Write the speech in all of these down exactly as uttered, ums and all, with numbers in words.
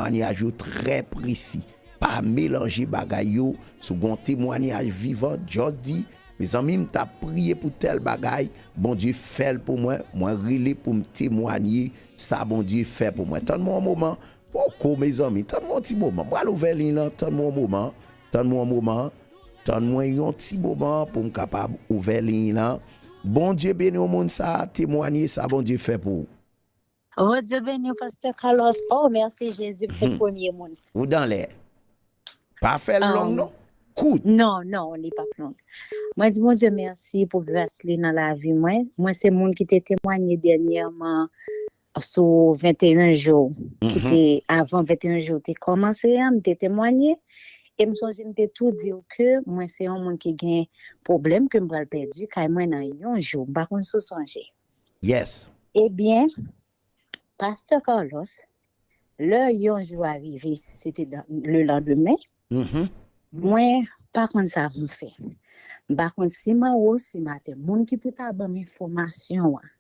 temwanyaj yo trè presi. Pa melanje bagay yo. Si w gen yon temwanyaj vivan, just di, mezanmi, m t ap priye pou tèl bagay, Bondye fè l pou mwen, mwen rele pou m temwanye sa Bondye fè pou mwen. Tann mwen yon moman, poko, mezanmi, tann mwen yon ti moman. M pral ouvè liy lan, tann mwen yon moman, tann mwen yon moman, tann mwen yon ti moman pou m kapab ouvè liy lan. Bondye beni w, moun sa, temwanye sa Bondye fè pou ou. Oh, Dye beni w, Pastè Carlos. Oh, mèsi Jezi, m se premye moun. Ou dan lè. Pa fè l long, non. Kout. Non, non, li p ap long. Mwen di Bondye mèsi pou gras li nan lavi mwen. Mwen se moun ki te temwanye dènyèman sou venteyen jou, ki te avan venteyen jou te kòmanse an, m te temwanye. E m sonje m te tou di w ke mwen se yon moun ki gen pwoblèm ke m pral pèdi kay mwen nan yon jou. M pa konn si w sonje. Yes. Ebyen, Pastè Carlos, lè yon jou a rive, se te le landemen, mwen pa konn sa pou m fè. M pa konn si m anwo, si m atè. Moun ki pou ta ban m enfòmasyon an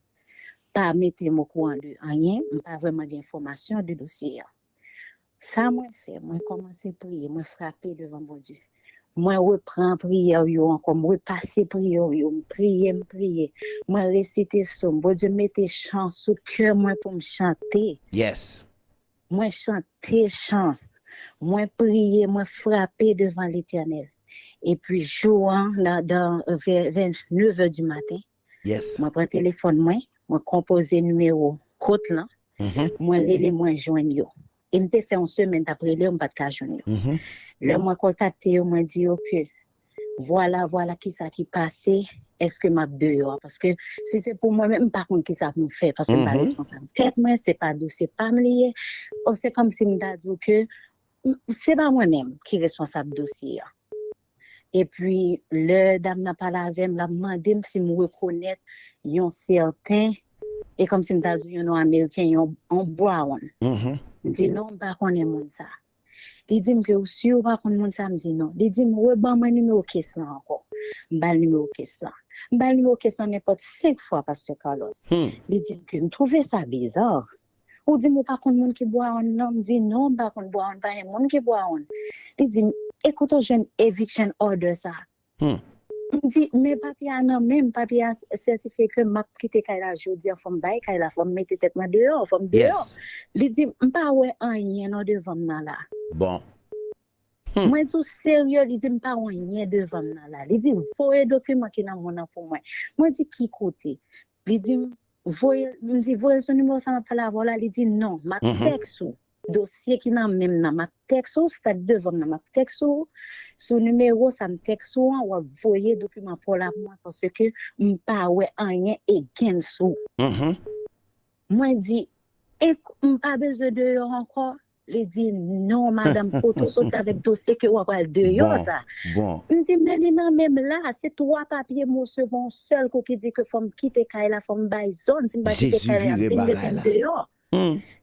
pa mete m okouran de anyen, m pa vrèman gen enfòmasyon de dosye an. Sa mwen fè, mwen kòmanse priye, mwen frape devan Bondye. Mwen repran priyè yo ankò, mwen repase priyè yo, m priye, m priye. Mwen resite sòm, Bondye mete chan sou kè mwen pou m chante. Yes. Mwen chante chan, mwen priye, mwen frape devan Letènèl. Epi jou an, nan, dan, vè, vè nevè di maten, Yes. Mwen pran telefòn mwen, mwen konpoze nimewo kont lan, mwen rele, mwen jwenn yo. E m te fè yon semèn t ap rele yo, m pa t ka jwenn yo. Lè mwen kontakte yo, mwen di yo ke vwala, vwala kisa ki pase, èske m ap deyò? Paske si se pou mwen menm, m pa konn kisa pou m fè, paske m pa responsab tèt mwen, se pa dosye pa m li ye. O, se kòmsi m ta di w ke m- se pa mwen menm ki responsab dosye a. Epi, lè dam nan pale avè m, l ap mande m si m rekonèt yon sèten, e kòmsi m ta di w yon non ameriken, yon, yon brown. M di non, m pa konnen moun sa. Li di m ke ou si ou pa konn moun sa, m di non. Li di m reban mwen nimewo kès lan ankò. M ba l nimewo kès lan. M ba l nimewo kès lan nenpòt senk fwa, Pastè Carlos. Li di m ke m twouve sa biza. Ou di m ou pa konn moun ki Brown nan? M di non, m pa konn Brown, pa gen moun ki Brown. Li di m, e kote w jwenn eviction order sa? M di, men papye a nan men m, papye a sètifye ke m ap kite kay la jodi a, fò m bay kay la, fò m mete tèt mwen deyò, fò m deyò. Li di m, m pa wè anyen non devan m nan la. Bon. Mwen di w serye, li di m pa wè anyen devan m nan la. Li di voye dokiman ki nan men w nan pou mwen. Mwen di ki kote? Li di m voye, m di voye l sou nimewo sa m ap pale avè w la. Li di non, m ap tèks ou. Dosye ki nan men m nan, m ap tèks ou, sa k devan m nan, m ap tèks ou. Sou nimewo sa m tèks ou an, w ap voye dokiman pa w la pou mwen paske m pa wè anyen against ou. Mwen di, e m pa bezwen deyò ankò? Li di, non, madanm, kote w soti avèk dosye ke w ap al deyò sa? M di, men li nan men m la, se twa papye m resevwa yon sèl kou ki di ke fò m kite kay la, fò m bay zòn, si m pa kite kay la, y ap vin mete m deyò.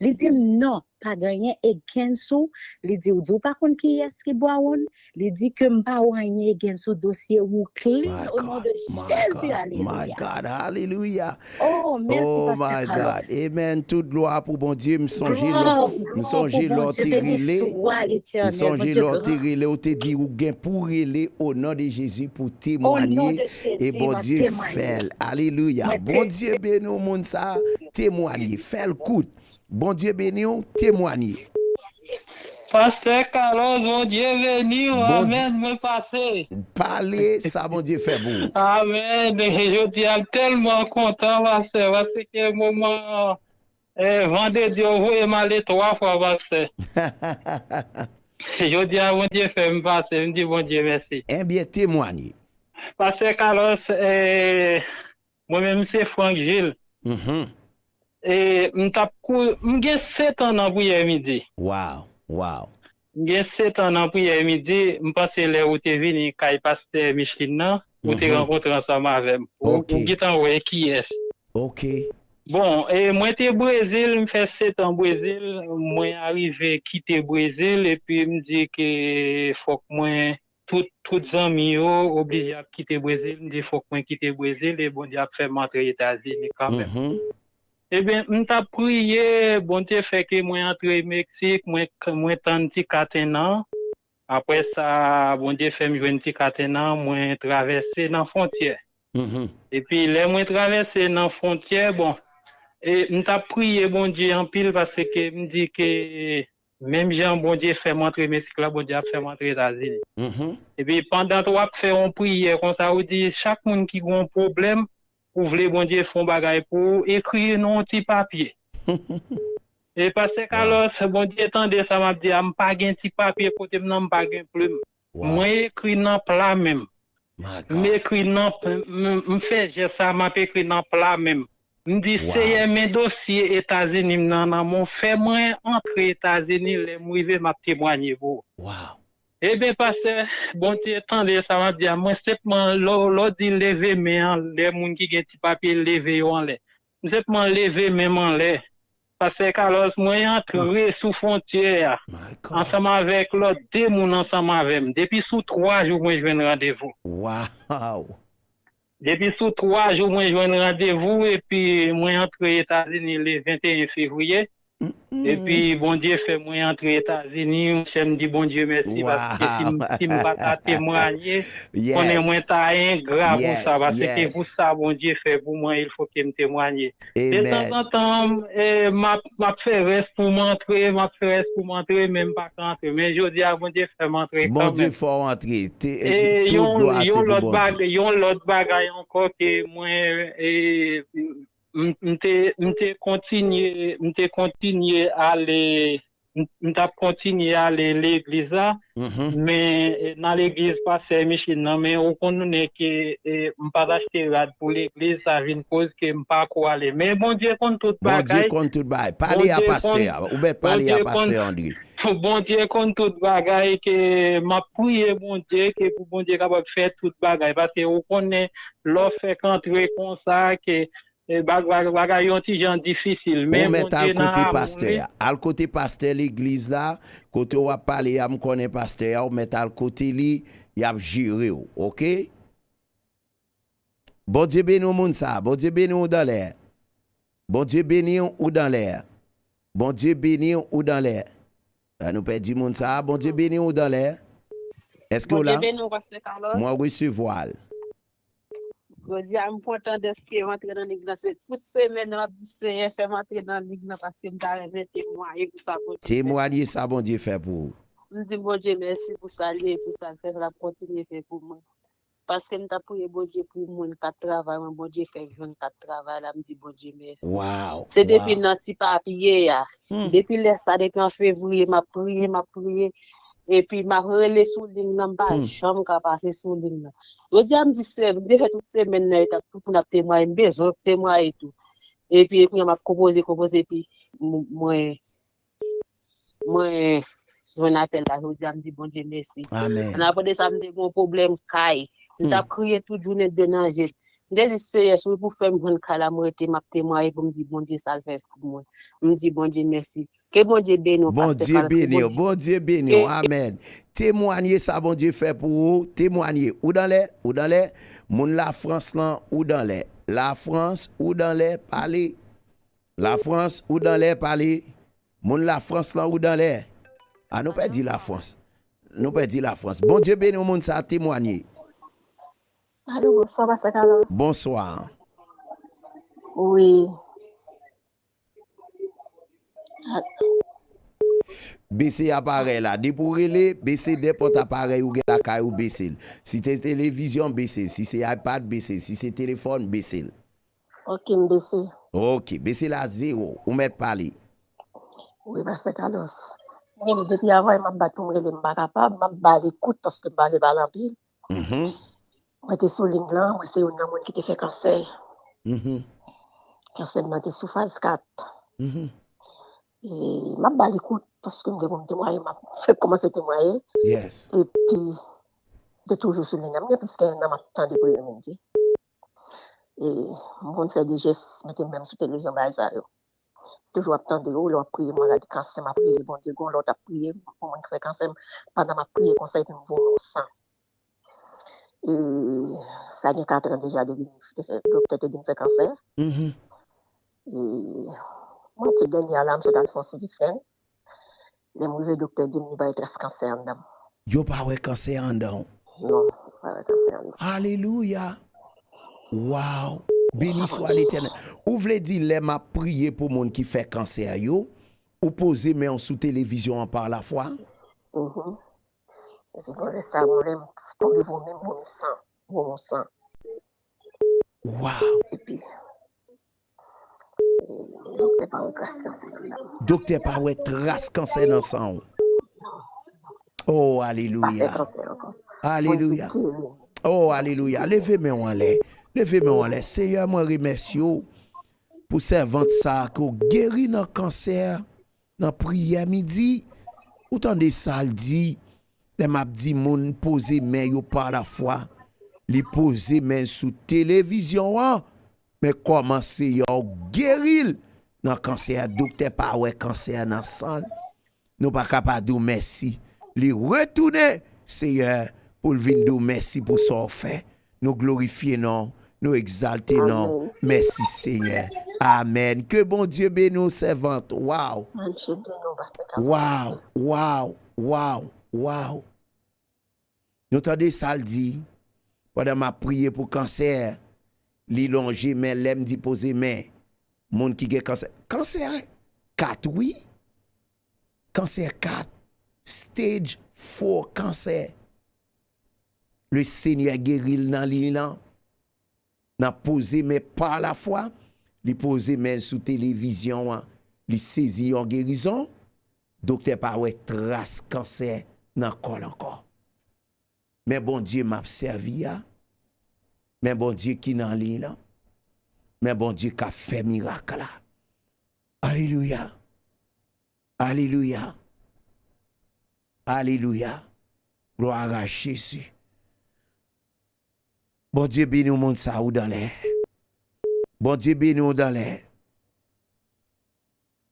Li di m, non, pa gen anyen against ou. Li di, ou di w pa konn kiyès ki Brown. Li di ke m pa wè anyen against ou, dosye ou clean o non de Jezi, alelouya. Alelouya. Oh, mèsi, Pastè Carlos. Amen. Tout glwa pou Bondye. M sonje lè, m sonje lè w te rele. M sonje lè w te rele, ou te di ou gen pou rele o non de Jezi pou temwanye. E Bondye fè l. Alelouya. Bondye beni w, moun sa. Temwanye. Fè l kout. Bondye beni w, temwanye. Pastè Carlos, Bondye beni w. Amèn, mwen pase. Pale sa Bondye fè pou ou. Amèn. Jodi a, m tèlman kontan, pastè, paske moman, eh, vandredi, ou voye m ale twa fwa, pastè. Jodi a, Bondye fè m pase, m di Bondye mèsi. Ebyen, temwanye. Pastè Carlos, eh, mwen menm, se Frank Gilles. E m t ap kou, m gen sèt an nan priyè midi. Wow, wow. M gen sèt an nan priyè midi, m panse lè ou te vini kay pastè Micheline nan, ou te rankontre ansanm avè m. Ou, ou gentan wè kiyès. Ok. Bon, e mwen te Brezil, m fè sèt an Brezil, mwen arive kite Brezil, epi m di ke fòk mwen, tout, tout zanmi yo oblije ap kite Brezil, m di fòk mwen kite Brezil, e Bondye ap fè m antre Etazini kanmenm. Ebyen, m t ap priye, Bondye fè ke mwen antre Meksik, mwen, mwen tann ti katennan. Apre sa, Bondye fè m jwenn ti katennan, mwen travèse nan fwontyè. Epi lè mwen travèse nan fwontyè, bon, e, m t ap priye Bondye anpil paske m di ke menm jan Bondye fè m antre Meksik la, Bondye ap fè m antre Etazini. Epi pandan w ap fè yon priyè konsa, ou di chak moun ki gen yon pwoblèm, ou vle Bondye fè yon bagay pou ou, ekri nan yon ti papye. E pastè Carlos, Bondye tande sa m ap di a, m pa gen ti papye kote m nan, m pa gen plim. Mwen ekri nan pla men m. M ekri nan, m, m fè jès sa, m ap ekri nan pla men m. M di, Seyè, men dosye Etazini m nan nan men w, fè mwen antre Etazini, lè m rive, m ap temwanye pou ou. Ebyen, pastè, Bondye tande sa m ap di a, mwen senpman, lè w, lè w di leve men an, lè moun ki gen ti papye leve yo anlè. M senpman leve men m anlè. Pastè Carlos, mwen antre sou fwontyè a ansanm avèk lòt de moun ansanm avè m. Depi sou twa jou mwen jwenn randevou. Depi sou twa jou mwen jwenn randevou epi mwen antre Etazini le venteyen fevriye. Epi Bondye fè mwen antre Etazini, monchè, m di Bondye mèsi paske si m, si m pa ta temwanye, konnen mwen ta engra pou sa, paske pou sa Bondye fè pou mwen, il fo ke m temwanye. Detanzantan, e, m ap, m ap fè rès pou m antre, m ap fè rès pou m antre, men m pa ka antre. Men jodi a, Bondye fè m antre kanmenm. Bondye fè w antre. E tout glwa se pou Bondye. Yon lòt bagay ankò ke mwen, e, m, m te, m te kontinye, m te kontinye ale, m, m t ap kontinye ale legliz la, men, e, nan legliz pastè Micheline nan, men ou konnen ke, e, m pa t achte rad pou legliz, sa vin koz ke m pa ko ale. Men Bondye konn tout bagay. Bondye konn tout bagay. Pale a pastè a. Ou mèt pale a pastè André. Bondye konn tout bagay, ke m ap priye Bondye, ke pou Bondye kapab fè tout bagay. Paske ou konnen, lè w fèk antre konsa, ke e, bag-, bag-, bagay yon ti jan difisil, men Bondye nan amou li. Ou mèt al kote pastè a. Al kote pastè legliz la, kote w ap pale a, m konnen pastè a, ou mèt al kote li, y ap jere w, oke? Bondye beni w, moun sa. Bondye beni w, ou dan lè. Bondye beni w, ou dan lè. Bondye beni w, ou dan lè. A, nou pèdi moun sa. Bondye beni w, ou dan lè. Èske w la? Bondye beni w, pastè Carlos. Mwen resevwa l. Jodi a, m kontan dèske m antre nan lig nan. Se tout semèn nan, m ap di, Seyè, fè m antre nan lig nan, paske m ta renmen temwaye pou sa Bondye fè. Temwaye sa Bondye fè pou ou. M di Bondye mèsi pou sa l ye, pou sa l fè, l ap kontinye fè pou mwen. Paske m t ap priye Bondye pou moun k ap travay, mwen, Bondye fè m jwenn k ap travay la, m di Bondye mèsi. Se depi nan ti papye a. Depi lè sa, depi an fevriye, m ap priye, m ap priye. Epi m ap rele sou liy nan, m pa janm ka pase sou liy nan. Jodi a, m di, Seyè, m te fè tout semèn nan, tout moun ap temwaye, m bezwen temwaye tou. Epi, epi, m ap konpoze, konpoze, epi m-, mwen, mwen jwenn apèl la jodi a, m di Bondye mèsi. Ann apre de sa, m te gen yon pwoblèm kay. M t ap kriye tout jounen de nan je. M te di, Seyè, si w pou fè m jwenn kay la, m rete, m ap temwaye pou m di Bondye sa l fè pou mwen. M di Bondye mèsi. Ke Bondye beni w, pastè Carlos. Bondye beni w. Bondye beni w. Amèn. Temwanye sa Bondye fè pou ou. Temwanye. Ou dan lè? Ou dan lè? Moun Lafrans lan, ou dan lè? Lafrans, ou dan lè? Pale. Lafrans, ou dan lè? Pale. Moun Lafrans lan, ou dan lè? A, nou pèdi Lafrans. Nou pèdi Lafrans. Bondye beni w, moun sa, temwanye. Alo, bonswa, pastè Carlos. Bonswa. Wi. Bese aparèy la. Depi w rele, bese nenpòt aparèy ou gen lakay ou, bese l. Si se televizyon, bese l. Si se iPad, bese l. Si se telefòn, bese l. Ok, m bese. Ok, bese l a zewo. Ou mèt pale. Wi, pastè Carlos. Mwen rele depi avan, m ap bat pou m rele, m pa kapab, m ap ba li kout paske m pa vle pale anpil. Mwen te sou liy lan, mwen se youn nan moun ki te fè kansè. Kansè m nan te sou faz kat. E m ap ba li kout, paske m gen pou m temwaye, m ap fèk kòmanse temwaye. Epi, m te toujou sou liy lan. M gen plis ke ennan m ap tande priye Bondye. E m konn fè de jès, mete m menm sou televizyon, bagay sa yo. Toujou ap tande yo, lè w ap priye, mwen gade kansè, m ap priye Bondye, gon lè w t ap priye pou moun ki fè kansè, pandan m ap priye konsa, epi m voye yon san. E sa gen katran deja depi m te fè, doktè te di m fè kansè. E mwa de dènye a la, m sot al fè yon C T scan. Lè m rive, doktè di m li pa gen tras kansè anndan m. Yo pa wè kansè anndan w. Non, yo pa wè kansè anndan m. Alelouya. Waw. Beni swa Letènèl. Ou vle di lè m ap priye pou moun ki fè kansè yo, ou poze men w sou televizyon an pa lafwa? Mhm. E se konsa sa, mwen menm, tonbe vomi, m vomi san, vomi san. Waw. Epi, e, doktè pa wè tras kansè anndan m. Doktè pa wè tras kansè nan san w. Oh, alelouya. Pa fè kansè ankò. Alelouya. Bondye geri m. Oh, alelouya. Leve men w anlè. Leve men w anlè. Seyè, mwen remèsye w pou sèvant sa a ke w geri nan kansè nan priyè midi. Ou tande sa l di, lè m ap di moun poze men yo pa lafwa, li poze men l sou televizyon an, men kòman Seyè w geri l nan kansè a, doktè pa wè kansè a nan san l. Nou pa ka pa di w mèsi. Li retounen, Seyè, pou l vin di w mèsi pou sa w fè. Nou glorifye non w, nou egzalte non w. Amèn. Mèsi, Senyè. Amèn. Ke Bondye beni w, sèvant. Waw. Bondye beni w, pastè Cameron. Waw, waw, waw, waw. Nou tande sa l di, pandan m ap priye pou kansè, li lonje men, lè m di poze men, moun ki gen kansè, kansè kat, wi. Kansè kat, stage four kansè. Le Senyè geri l nan liy lan. Nan poze men pa lafwa, li poze men l sou televizyon an, li sezi yon gerizon, doktè pa wè tras kansè nan kò l ankò. Men Bondye m ap sèvi a, men Bondye ki nan liy lan, men Bondye k ap fè mirak la. Alelouya! Alelouya! Alelouya! Gloire à Jésus! Bondye beni w, moun sa ou dan lè. Bondye beni w dan lè.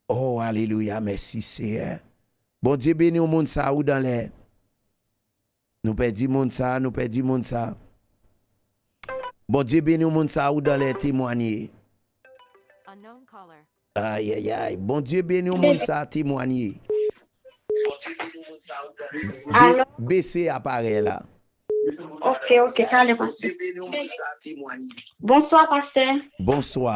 Oh, alelouya, mèsi, Seyè. Bondye beni w, moun sa ou dan lè. Nou pèdi moun sa, nou pèdi moun sa. Bondye beni w, moun sa ou dan lè, temwanye. Ayayay. Bondye beni w, moun sa, temwanye. Be-, alo? Bese aparèy la. Ok, ok, talè, pastè. Bonswa, pastè. Bonswa.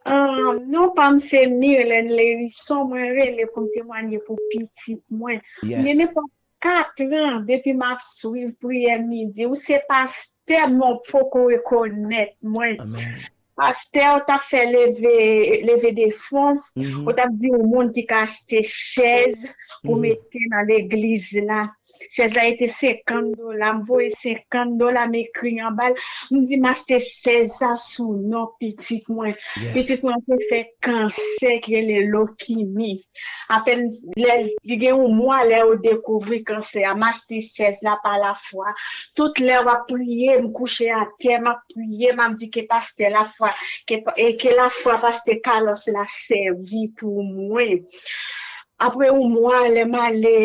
Ahn, non pa m se Myrlène Lhérisson, mwen rele pou m temwanye pou pitit mwen. Yes. Li gen nenpòt kat an depi m ap swiv priyè midi. Ou se pastè, men w poko rekonèt mwen. Amèn. Pastè, ou t ap fè leve, leve de fon, mhm, ou t ap di yon moun ki ka achte chèz pou, mhm, mete nan legliz la. Chèz la rete senkant dola, m voye senkant dola, m ekri anba l, m di m achte chèz sa sou non pitit mwen. Yes. Pitit mwen te fè kansè ki rele lokemi. Apèn lè li gen yon mwa lè yo dekouvri kansè a, m achte chèz la pa lafwa. Tout lè w ap priye, m kouche atè, m ap priye, m ap di ke pastè lafwa, ke pa-, e ke lafwa pastè Carlos la sèvi pou mwen. Apre yon mwa, lè m ale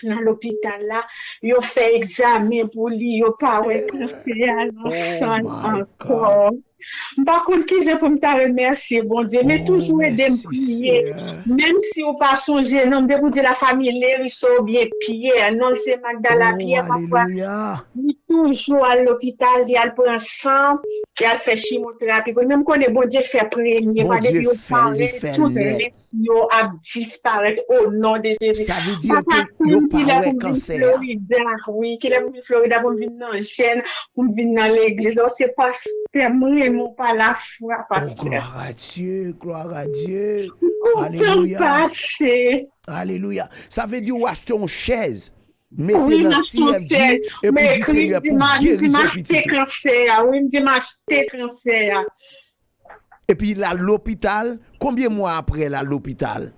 nan lopital la, yo fè egzamen pou li, yo pa wè kansè a nan san l ankò. M pa konn kijan pou m ta remèsye Bondye, men toujou ede m priye. Menm si ou pa sonje non m, depi w di la fanmi Leriso oubyen Pyè, non l se Magdala Pyè, pafwa li toujou al lopital, li al pran san, li al fè chimoterapi pou li. Men m konnen Bondye fè premye, pa depi yo pare, tout rès yo ap disparèt o non de Jezi. Sa vle di yo pa wè kansè a. Wi, kilè pou m vin Florida, wi, kilè pou m vin Florida pou m vin nan jèn, pou m vin nan legliz la. Ou se pastè, m renmen w pa lafwa, pastè. Oh, gloire à Dieu, gloire à Dieu. Alelouya. Alelouya. Sa vle di ou achte yon chèz, mete nan T F G, epi w di Senyè pou gerizon pitit ou. Wi, m di m achte kansè a. Wi, m di m achte kansè a. Epi l al lopital, konbyen mwa apre l al lopital?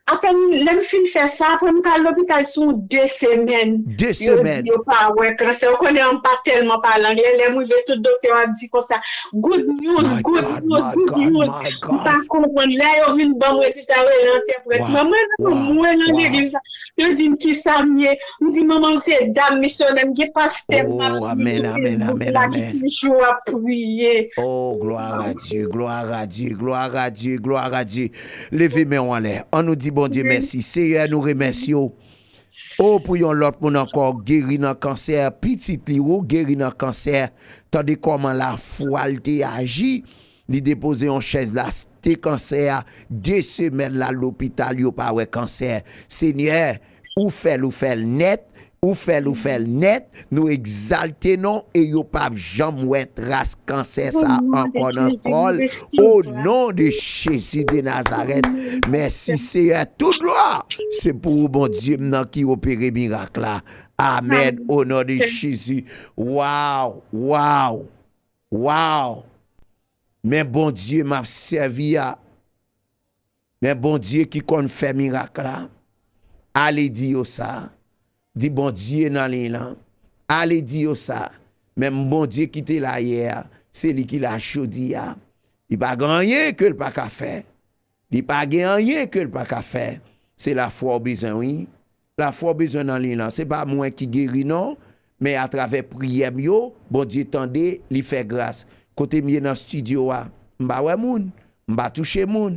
Apèn lè m fin fè sa, apre m ka al lopital sou de semèn. De semèn. Yo di yo pa wè kansè. Ou konnen m pa tèlman pale anglè. Lè m rive, tout doktè yo ap di konsa, "Good news, good news, good news." M pa konprann. Lè yo vin ban m rezilta yo, yo entèprèt mwen. Mwen menm, mwen nan legliz la. Yo di m kisa m ye. M di manman m se dam misyonè, m gen pastè m ap swiv sou Facebook la ki toujou ap priye. Oh, gloire à Dieu, gloire à Dieu, gloire à Dieu, gloire à Dieu. Leve men w anlè. An nou di Bondye mèsi. Seyè, nou remèsye w. Oh, pou yon lòt moun ankò geri nan kansè, pitit li ou geri nan kansè. Tande kòman lafwa l te aji. Li depoze yon chèz la, te kansè a, de semèn l al lopital, yo pa wè kansè. Senyè, ou fè l, ou fè l nèt, ou fè l, ou fè l nèt, nou egzalte non, e yo p ap janm wè tras kansè sa ankò nan kò l. O non de Jezi de Nazarèt, mèsi Seyè, tout glwa se pou ou, Bondye m nan ki opere mirak la. Amèn, o non de Jezi. Waw, waw, waw. Men Bondye m ap sèvi a, men Bondye ki konn fè mirak la, ale di yo sa. Di Bondye nan liy lan, ale di yo sa. Menm Bondye ki te la yè a, se li ki la jodi a. Li pa gen anyen ke l pa ka fè. Li pa gen anyen ke l pa ka fè. Se lafwa w bezwen, wi. Lafwa w bezwen nan liy lan. Se pa mwen ki geri non, men atravè priyè m yo, Bondye tande, li fè gras. Kote m ye nan estidyo a, m pa wè moun, m pa touche moun,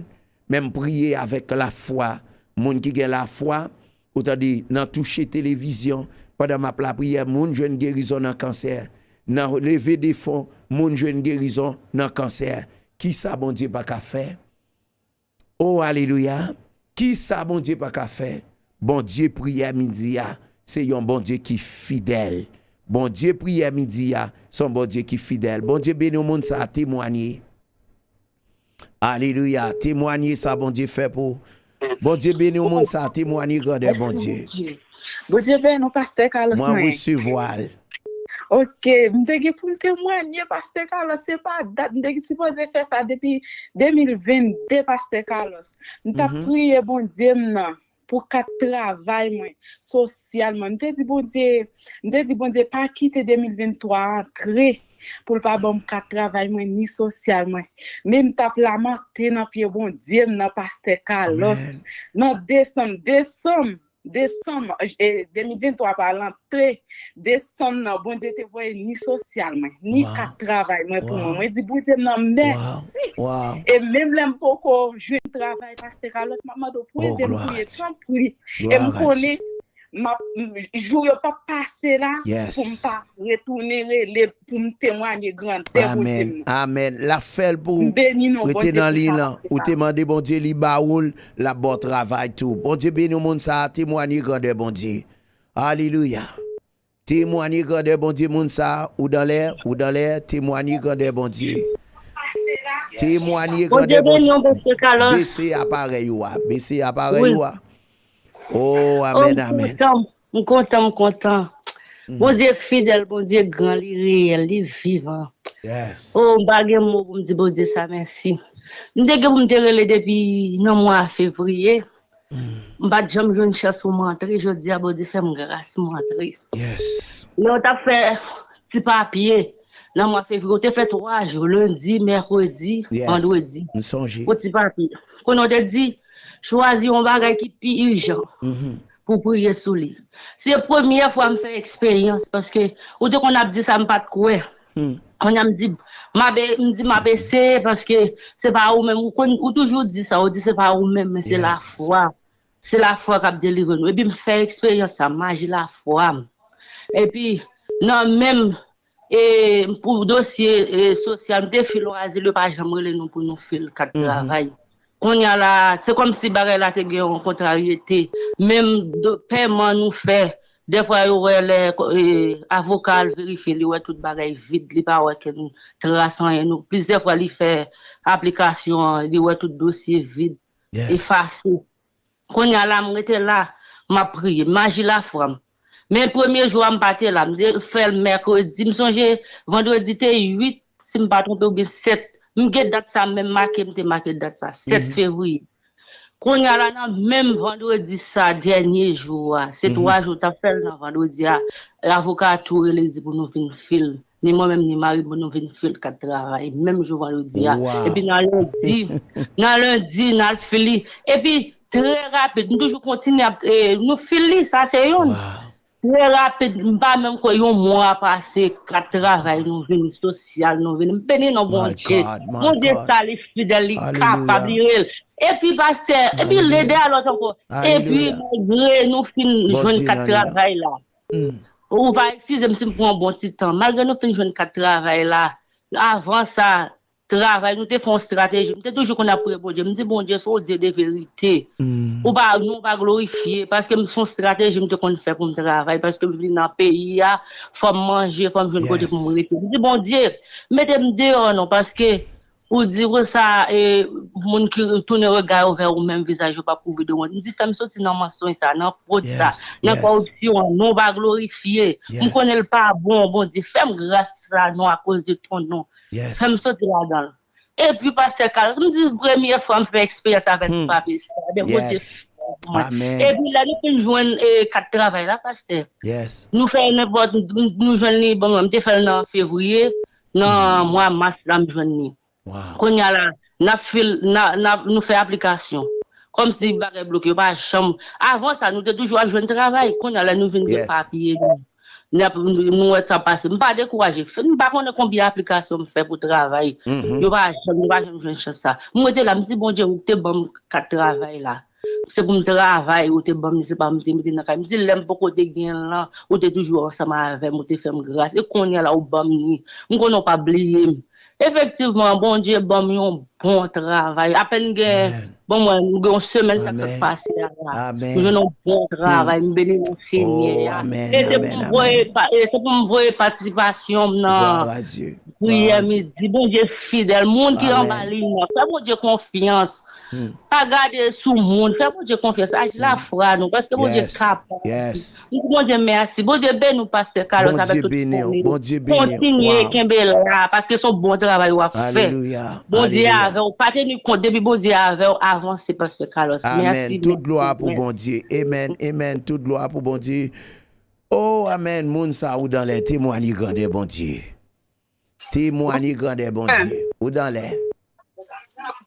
men m priye avèk lafwa. Moun ki gen lafwa, ou tande, nan touche televizyon, pandan m ap lapriyè, moun jwenn gerizon nan kansè. Nan leve defon, moun jwenn gerizon nan kansè. Kisa Bondye pa ka fè? O, alelouya! Kisa Bondye pa ka fè? Bondye priyè midi a, se yon Bondye ki fidèl. Bondye priyè midi a, se yon Bondye ki fidèl. Bondye beni w, moun sa a temwanye. Alelouya! Temwanye sa Bondye fè pou ou. Bondye beni w, moun sa a temwanye grandè Bondye. Bondye beni w, pastè Carlos. Mwen resevwa l. Ok, m te gen pou m temwanye, pastè Carlos, se pa dat, m te sipoze fè sa depi de mil vennde, pastè Carlos. M t ap priye Bondye m nan pou kat travay mwen, sosyalman. M te di Bondye, m te di Bondye pa kite de mil vennntwa antre pou l pa ban m kat travay mwen ni sosyal mwen. Men m t ap lamante nan pye Bondye m nan, pastè Carlos. Nan desanm, desanm, desanm, e, de mil vennntwa pa lantre, desanm nan, Bondye te voye ni sosyal mwen, ni kat travay mwen pou mwen. Mwen di Bondye m nan mèsi. E menm lè m poko jwenn travay, pastè Carlos, m ap mande w pou ede m priye, tanpri. E m konnen m ap, m, jou yo p ap pase la pou m pa retounen rele pou m temwanye grandè Bondye m nan. Amèn. L ap fè l pou ou. Rete nan liy lan. Ou te mande Bondye, li ba ou l, l ap ba w travay tou. Bondye beni w, moun sa a, temwanye grandè Bondye. Alelouya. Temwanye grandè Bondye, moun sa a, ou dan lè, ou dan lè, temwanye grandè Bondye. Temwanye grandè Bondye. Bese aparèy ou a, bese aparèy ou a. Oh, amèn, amèn. M kontan, m kontan, m kontan. Bondye fidèl, Bondye gran, li reyèl, li vivan. Oh, m pa gen mo pou m di Bondye sa mèsi. M te gen pou m te rele depi nan mwa fevriye. M pa t janm jwenn chans pou m antre. Jodi a, Bondye fè m gras, m antre. Lè w t ap fè ti papye nan mwa fevriye, w te fè twa jou, lendi, mèkredi, vandredi. Pou ti papye. Kounye a w te di, chwazi yon bagay ki pi ijan pou w priye sou li. Se premyè fwa m fè eksperyans, paske ou te konn ap di sa, m pa t kwè. Kounye a m di, m ap e-, m di m ap eseye, paske se pa ou menm, ou konn, ou toujou di sa, ou di se pa ou menm, men se lafwa. Se lafwa k ap delivre nou. Epi m fè eksperyans sa, maji lafwa m. Epi, nan menm, e, pou dosye, e, sosyal, m te fil yon azil, yo pa janm rele nou pou nou fil kat travay. Kounye a la, se kòmsi bagay la te gen yon kontraryete. Menm do-, pèman nou fè, dèfwa yo wè lè, e, avoka al verifye, li wè tout bagay vid, li pa wè kenn tras anyen. Nou, plizyè fwa li fè aplikasyon an, li wè tout dosye vid, efase. Kounye a la, m rete la, m ap priye. Maji lafwa m. Men premye jou a, m pa te la. M te fè l mèkredi. M sonje vandredi te uit, si m pa twonpe, oubyen sèt. M gen dat sa menm make, m te make dat sa, sèt fevriye. Kounye a la, nan menm vandredi sa, dènye jou a, se twa jou, t ap fè l nan vandredi a, avoka a tou rele, li di pou nou vin fil. Ni mwen menm, ni mari m, pou nou vin fil kat travay, menm jou vandredi a. Epi nan lendi, nan lendi, n al fil li. Epi, Trè rapid, m toujou kontinye ap, e, nou fil li, sa se youn. Trè rapid, m pa menm kwè yon mwa pase, kat travay nou vini, sosyal nou vini. M beni non Bondye. Bondye sa li fidèl, li kapab, li reyèl. Epi pastè, epi lede a lòt ankò. Epi malgre nou fin jwenn kat travay la. Ou va eskize m si m pran yon bon ti tan. Malgre nou fin jwenn kat travay la, avan sa, travay, nou te fè yon estrateji. M te toujou konn ap priye Bondye. M di, Bondye, se yon Dye de verite. Ou pa, non pa glorifye. Paske m, se yon estrateji m te konn fè pou m travay. Paske m vin nan peyi a, fò m manje, fò m jwenn kote pou m rete. M di, Bondye, mete m deyò non, paske ou di konsa, e, moun ki tounen rega yo vè ou menm, vizaj yo p ap kouvri de wont. M di, fè m soti nan mansonj sa, nan fwod sa, nan kòripsyon an, non pa glorifye. M konnen l pa bon, Bondye, fè m gras sa non akoz de ton non. Fè m soti ladan l. Epi pastè Carlos, m di premye fwa m fè eksperyans avèk ti papye sa. Ebyen, Bondye fè pou mwen. Epi lè nou fin jwenn, e, kat travay la, pastè, nou fè nenpòt, nou jwenn li, bon, m te fè l nan fevriye, nan mwa mas la m jwenn li. Kounye a la, n ap fil, n a, n ap, nou fè aplikasyon. Kòmsi bagay bloke, yo pa janm. Avan sa, nou te toujou ap jwenn travay. Kounye a la, nou vin gen papye nou. N ap, nou wè sa pase. M pa dekouraje. M pa konnen konbyen aplikasyon m fè pou travay. Yo pa janm, nou pa janm jwenn chans sa. M rete la, m di, Bondye, ou te ban m kat travay la. Se pou m travay, ou te ban m li, se pa m te mete nan kay. M di, lè m poko te gen l lan, ou te toujou ansanm avè m, ou te fè m gras. E kounye a la, ou ban m li. M konnen ou pa bliye m. Efektivman, Bondye ban m yon bon travay. Apèn gen, bon, mwen, m gen yon semèn sa k sot pase a la. M jwenn yon bon travay, m beni nan Senyè a. E se pou m voye, e se pou m voye patisipasyon m nan priyè midi. Bondye fidèl. Moun ki anba liy nan, fè Bondye konfyans. Pa gade sou moun. Fè Bondye konfyans. Aji lafwa nou, paske Bondye kapab. M di Bondye mèsi. Bondye beni w, pastè Carlos, avèk tout fanmi w. Kontinye kenbe la, paske se yon bon travay w ap fè. Bondye avè w. Pa teni kont, depi Bondye avè w, avanse, pastè Carlos. Mèsi, mèsi, mèsi. Tout glwa pou Bondye. Amen, amen. Tout glwa pou Bondye. Oh, amen. Moun sa ou dan lè, temwanye grandè Bondye. Temwanye grandè Bondye. Ou dan lè.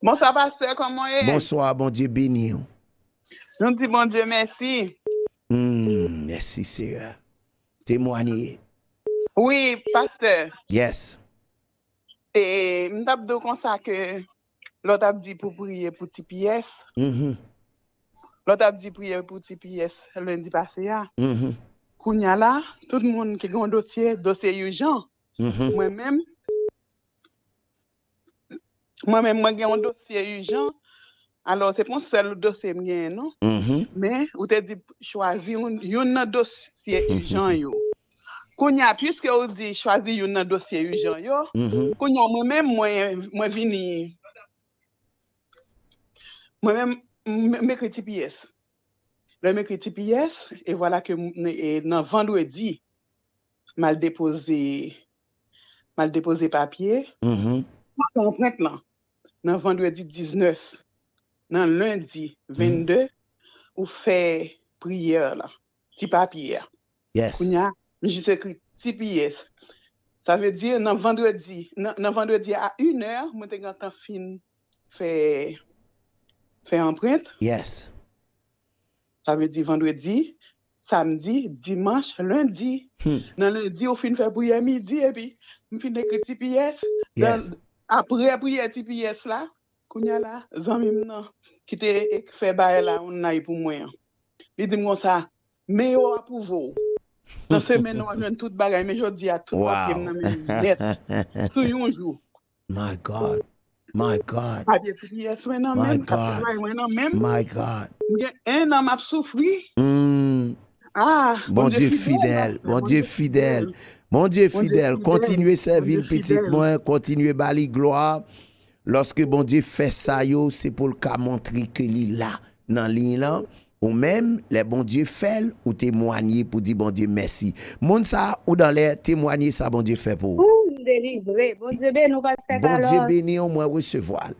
Bonswa, pastè, kòman w ye? Bonswa, Bondye beni w. Nou di Bondye mèsi. Hmm, mèsi, Seyè. Temwanye. Wi, pastè. Yes. E, m t ap di w konsa ke lè w t ap di pou priye pou T P S, lè w t ap di priye pou T P S lendi pase a, kounye a la, tout moun ki gen yon dosye, dosye ijan, mwen menm, mwen menm, mwen gen yon dosye ijan. Alò, se pa yon sèl dosye m genyen, non. Men, ou te di chwazi youn, youn nan dosye ijan yo. Kounye a, piske ou di chwazi youn nan dosye ijan yo, kounye a, mwen menm, mwen, mwen vini, mwen menm, m, m ekri T P S. Lè m ekri T P S, e vwala ke m, e nan vandredi, m al depoze, m al depoze papye, m fè anprent lan. Nan vandredi diznèf, nan lendi vennde, ou fè priyè la, ti papye a. Kounye a, m jis ekri T P S. Sa vle di, nan vandredi, nan, nan vandredi a inè, mwen te gentan fin fè, fè anprent. Sa vle di vandredi, samdi, dimanch, lendi. Nan lendi, ou fin fè priyè midi, epi m fin ekri T P S. Apre priyè T P S la, kounye a la, zanmi m nan, ki te fè bagay la online pou mwen an, li di m konsa, men yo apwouve w. Nan semèn nan, w ap jwenn tout bagay, men jodi a, tout papye m nan men m nèt. Sou yon jou. My God. My God. Papye T P S mwen nan men m, kat travay mwen nan men m. My God. M gen en an m ap soufri. Ah, Bondye fidèl, Bondye fidèl. Bondye fidèl. Kontinye sèvi l, pitit mwen, kontinye ba li glwa. Lòske Bondye fè sa yo, se pou l ka montre ke li la nan liy lan. Ou menm, lè Bondye fè l, ou temwanye pou di Bondye mèsi. Moun sa a, ou dan lè, temwanye sa Bondye fè pou ou. Ou, m delivre. Bondye beni w, pastè Carlos. Bondye beni w, mwen resevwa l.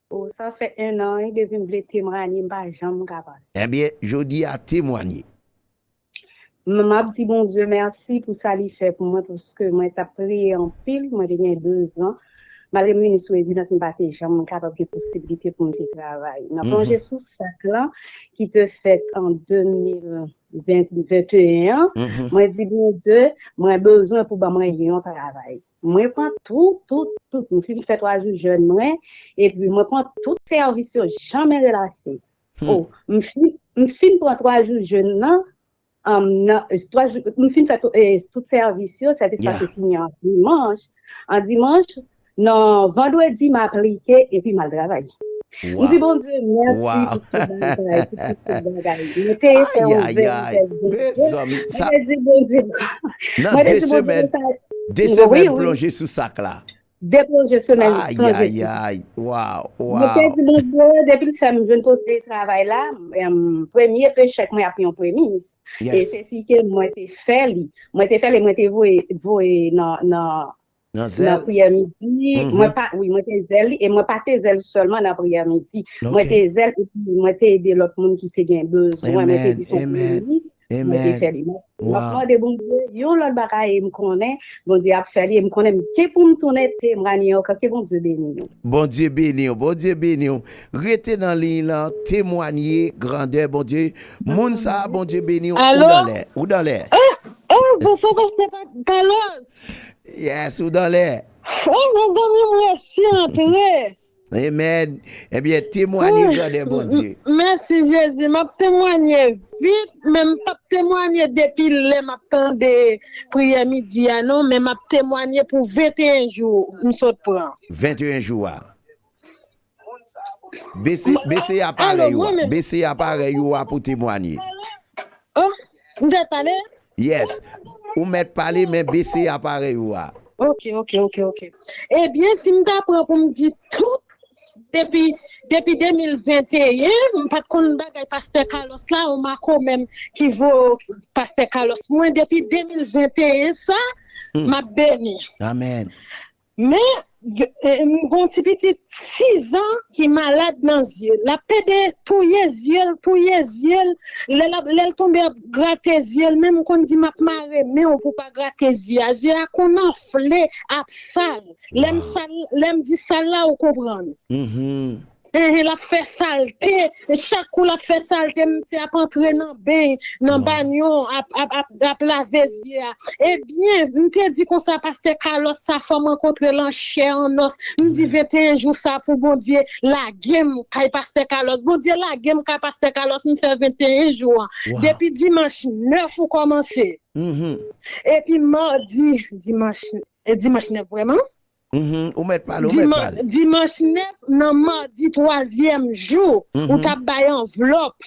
O, sa fè en an, wi, depi m vle temwanye, m pa janm kapab. Ebyen, jodi a, temwanye. M, m ap di Bondye mèsi pou sa li fè pou mwen, paske mwen t ap priye anpil, mwen te gen dezan. Malgre m vini sou rezidans, m pa te janm kapab gen posiblite pou m te travay. Nan plonje sou sak lan, ki te fèt an de mil ven, venteyen an, mwen di, Bondye, mwen bezwen pou ban mwen yon travay. Mwen pran tout, tout, tout. M fin fè twa jou jèn mwen, epi mwen pran tout sèvis yo, janm relase. Oh, m fin, m fin pran twa jou jèn nan, um, nan, eh, twa jou, m fin fè tout, eh, tout sèvis yo, sèvis la te fini an dimanch. An dimanch, nan vandredi, m aplike epi m al travay. M di Bondye mèsi pou tout bagay, pou tout bagay. Mwen te fè yon zèl, mwen te di Bondye, mwen te di Bondye sa. De semèn plonje sou sak la. De plonje semèn plonje sou sak. Mwen te di Bondye, depi l fè m jwenn poste travay la, em, premye pechèk mwen ap yon premis. E se si ke mwen te fè li. Mwen te fè li, mwen te voye, voye nan, nan, nan priyè midi. Mwen pa, wi, mwen te zèl li, e mwen pa te zèl sèlman nan priyè midi. Mwen te zèl, epi mwen te ede lòt moun ki te gen bezwen. Mwen te di se yon premis, mwen te fè li. Mwen, mwen ap mande Bondye yon lòt bagay, e m konnen Bondye ap fè li, e m konnen m gen pou m tounen temwanye ankò. Ke Bondye beni nou. Bondye beni w, Bondye beni w. Rete nan liy lan, temwanye grandè Bondye. Moun sa a, Bondye beni w, ou dan lè, ou dan lè. Oh, oh, bonswa, pastè Pa-, Carlos. Yes, ou dan lè. Oh, mezanmi, m resi antre. Amen. Ebyen, temwanye grandè Bondye. Mèsi, Jezi. M ap temwanye vit, men m p ap temwanye depi lè m ap tande priyè midi a, non, men m ap temwanye pou venteyen jou m sot pran. Venteyen jou a. Bese, bese aparèy ou a. Bese aparèy ou a pou temwanye. Oh, m te pale? Yes. Ou mèt pale, men bese aparèy ou a. Ok, ok, ok, ok. Ebyen, si m ta pran pou m di tout, depi, depi de mil venteyen, m pa t konn bagay pastè Carlos la, yon makomè m ki voye pastè Carlos pou mwen. Depi de mil venteyen sa, m ap beni. Amen. Men, m gon ti pitit sis an ki malad nan zye l. L ap pede touye zye l, touye zye l. Lè l ap, lè l tonbe ap grate zye l, men m konn di m ap mare men w pou w pa grate zye a. Zye a konn anfle, ap sal. Lè m sal, lè m di sal la, ou konprann. Enhen, l ap fè salte. E chak kou l ap fè salte, misye ap antre nan beny, nan banyo, ap, ap, ap, ap lave zye a. Ebyen, m te di konsa, pastè Carlos sa, fò m rankontre l an chè, an nòs. M di venteyen jou sa pou Bondye lage m kay pastè Carlos. Bondye lage m kay pastè Carlos, m fè venteyen jou an. Depi dimanch nèf ou kòmanse. Epi madi, dimanch, e dimanch nèf vrèman? Ou mèt pale, ou mèt pale. Dimanch nèf, nan madi twazyèm jou, ou t ap bay anvlòp.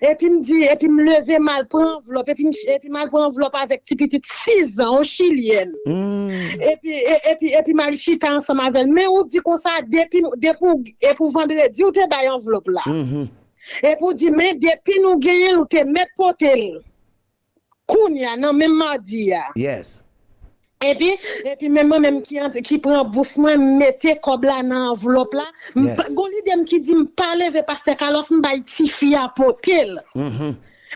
Epi m di, epi m leve m al pran anvlòp, epi m, epi m al pran anvlòp avèk ti pitit sis an, yon chilyèn. Epi, e, epi, epi m al chita ansanm avè l. Men ou di konsa, depi, depi w, epi w vandredi, ou te bay anvlòp la. Epi w di, men depi nou genyen l, ou te mèt pote l. Kounye a, nan menm madi a. Yes. Epi, epi men mwen menm ki, ki pran bous mwen, m mete kòb la nan anvlòp la. M pa, gon lide m ki di m pa leve pastè Carlos, m bay tifi a pote l.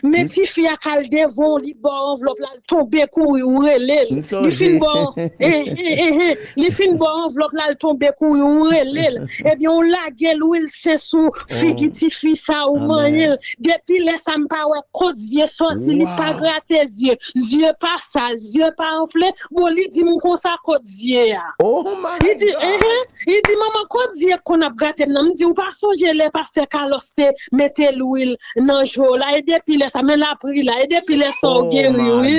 Men tifi a k al devan w, li ba w anvlòp la, l tonbe kouri, ou rele l. Li fin ba w, eh, eh, eh, eh, li fin ba w anvlòp la, l tonbe kouri, ou rele l. Ebyen, ou lage lwil sen sou figi tifi sa, ou manyen l. Depi lè sa, m pa wè kot zye soti, li pa grate zye. Zye pa sal, zye pa anfle. Bon, li di m konsa kot zye a. Li di, enhen, li di, manman, kot zye k konn ap grate m nan? M di, ou pa sonje lè pastè Carlos te mete lwil nan je w la? E depi lè sa, men lapri la, e depi lè sa w geri, wi.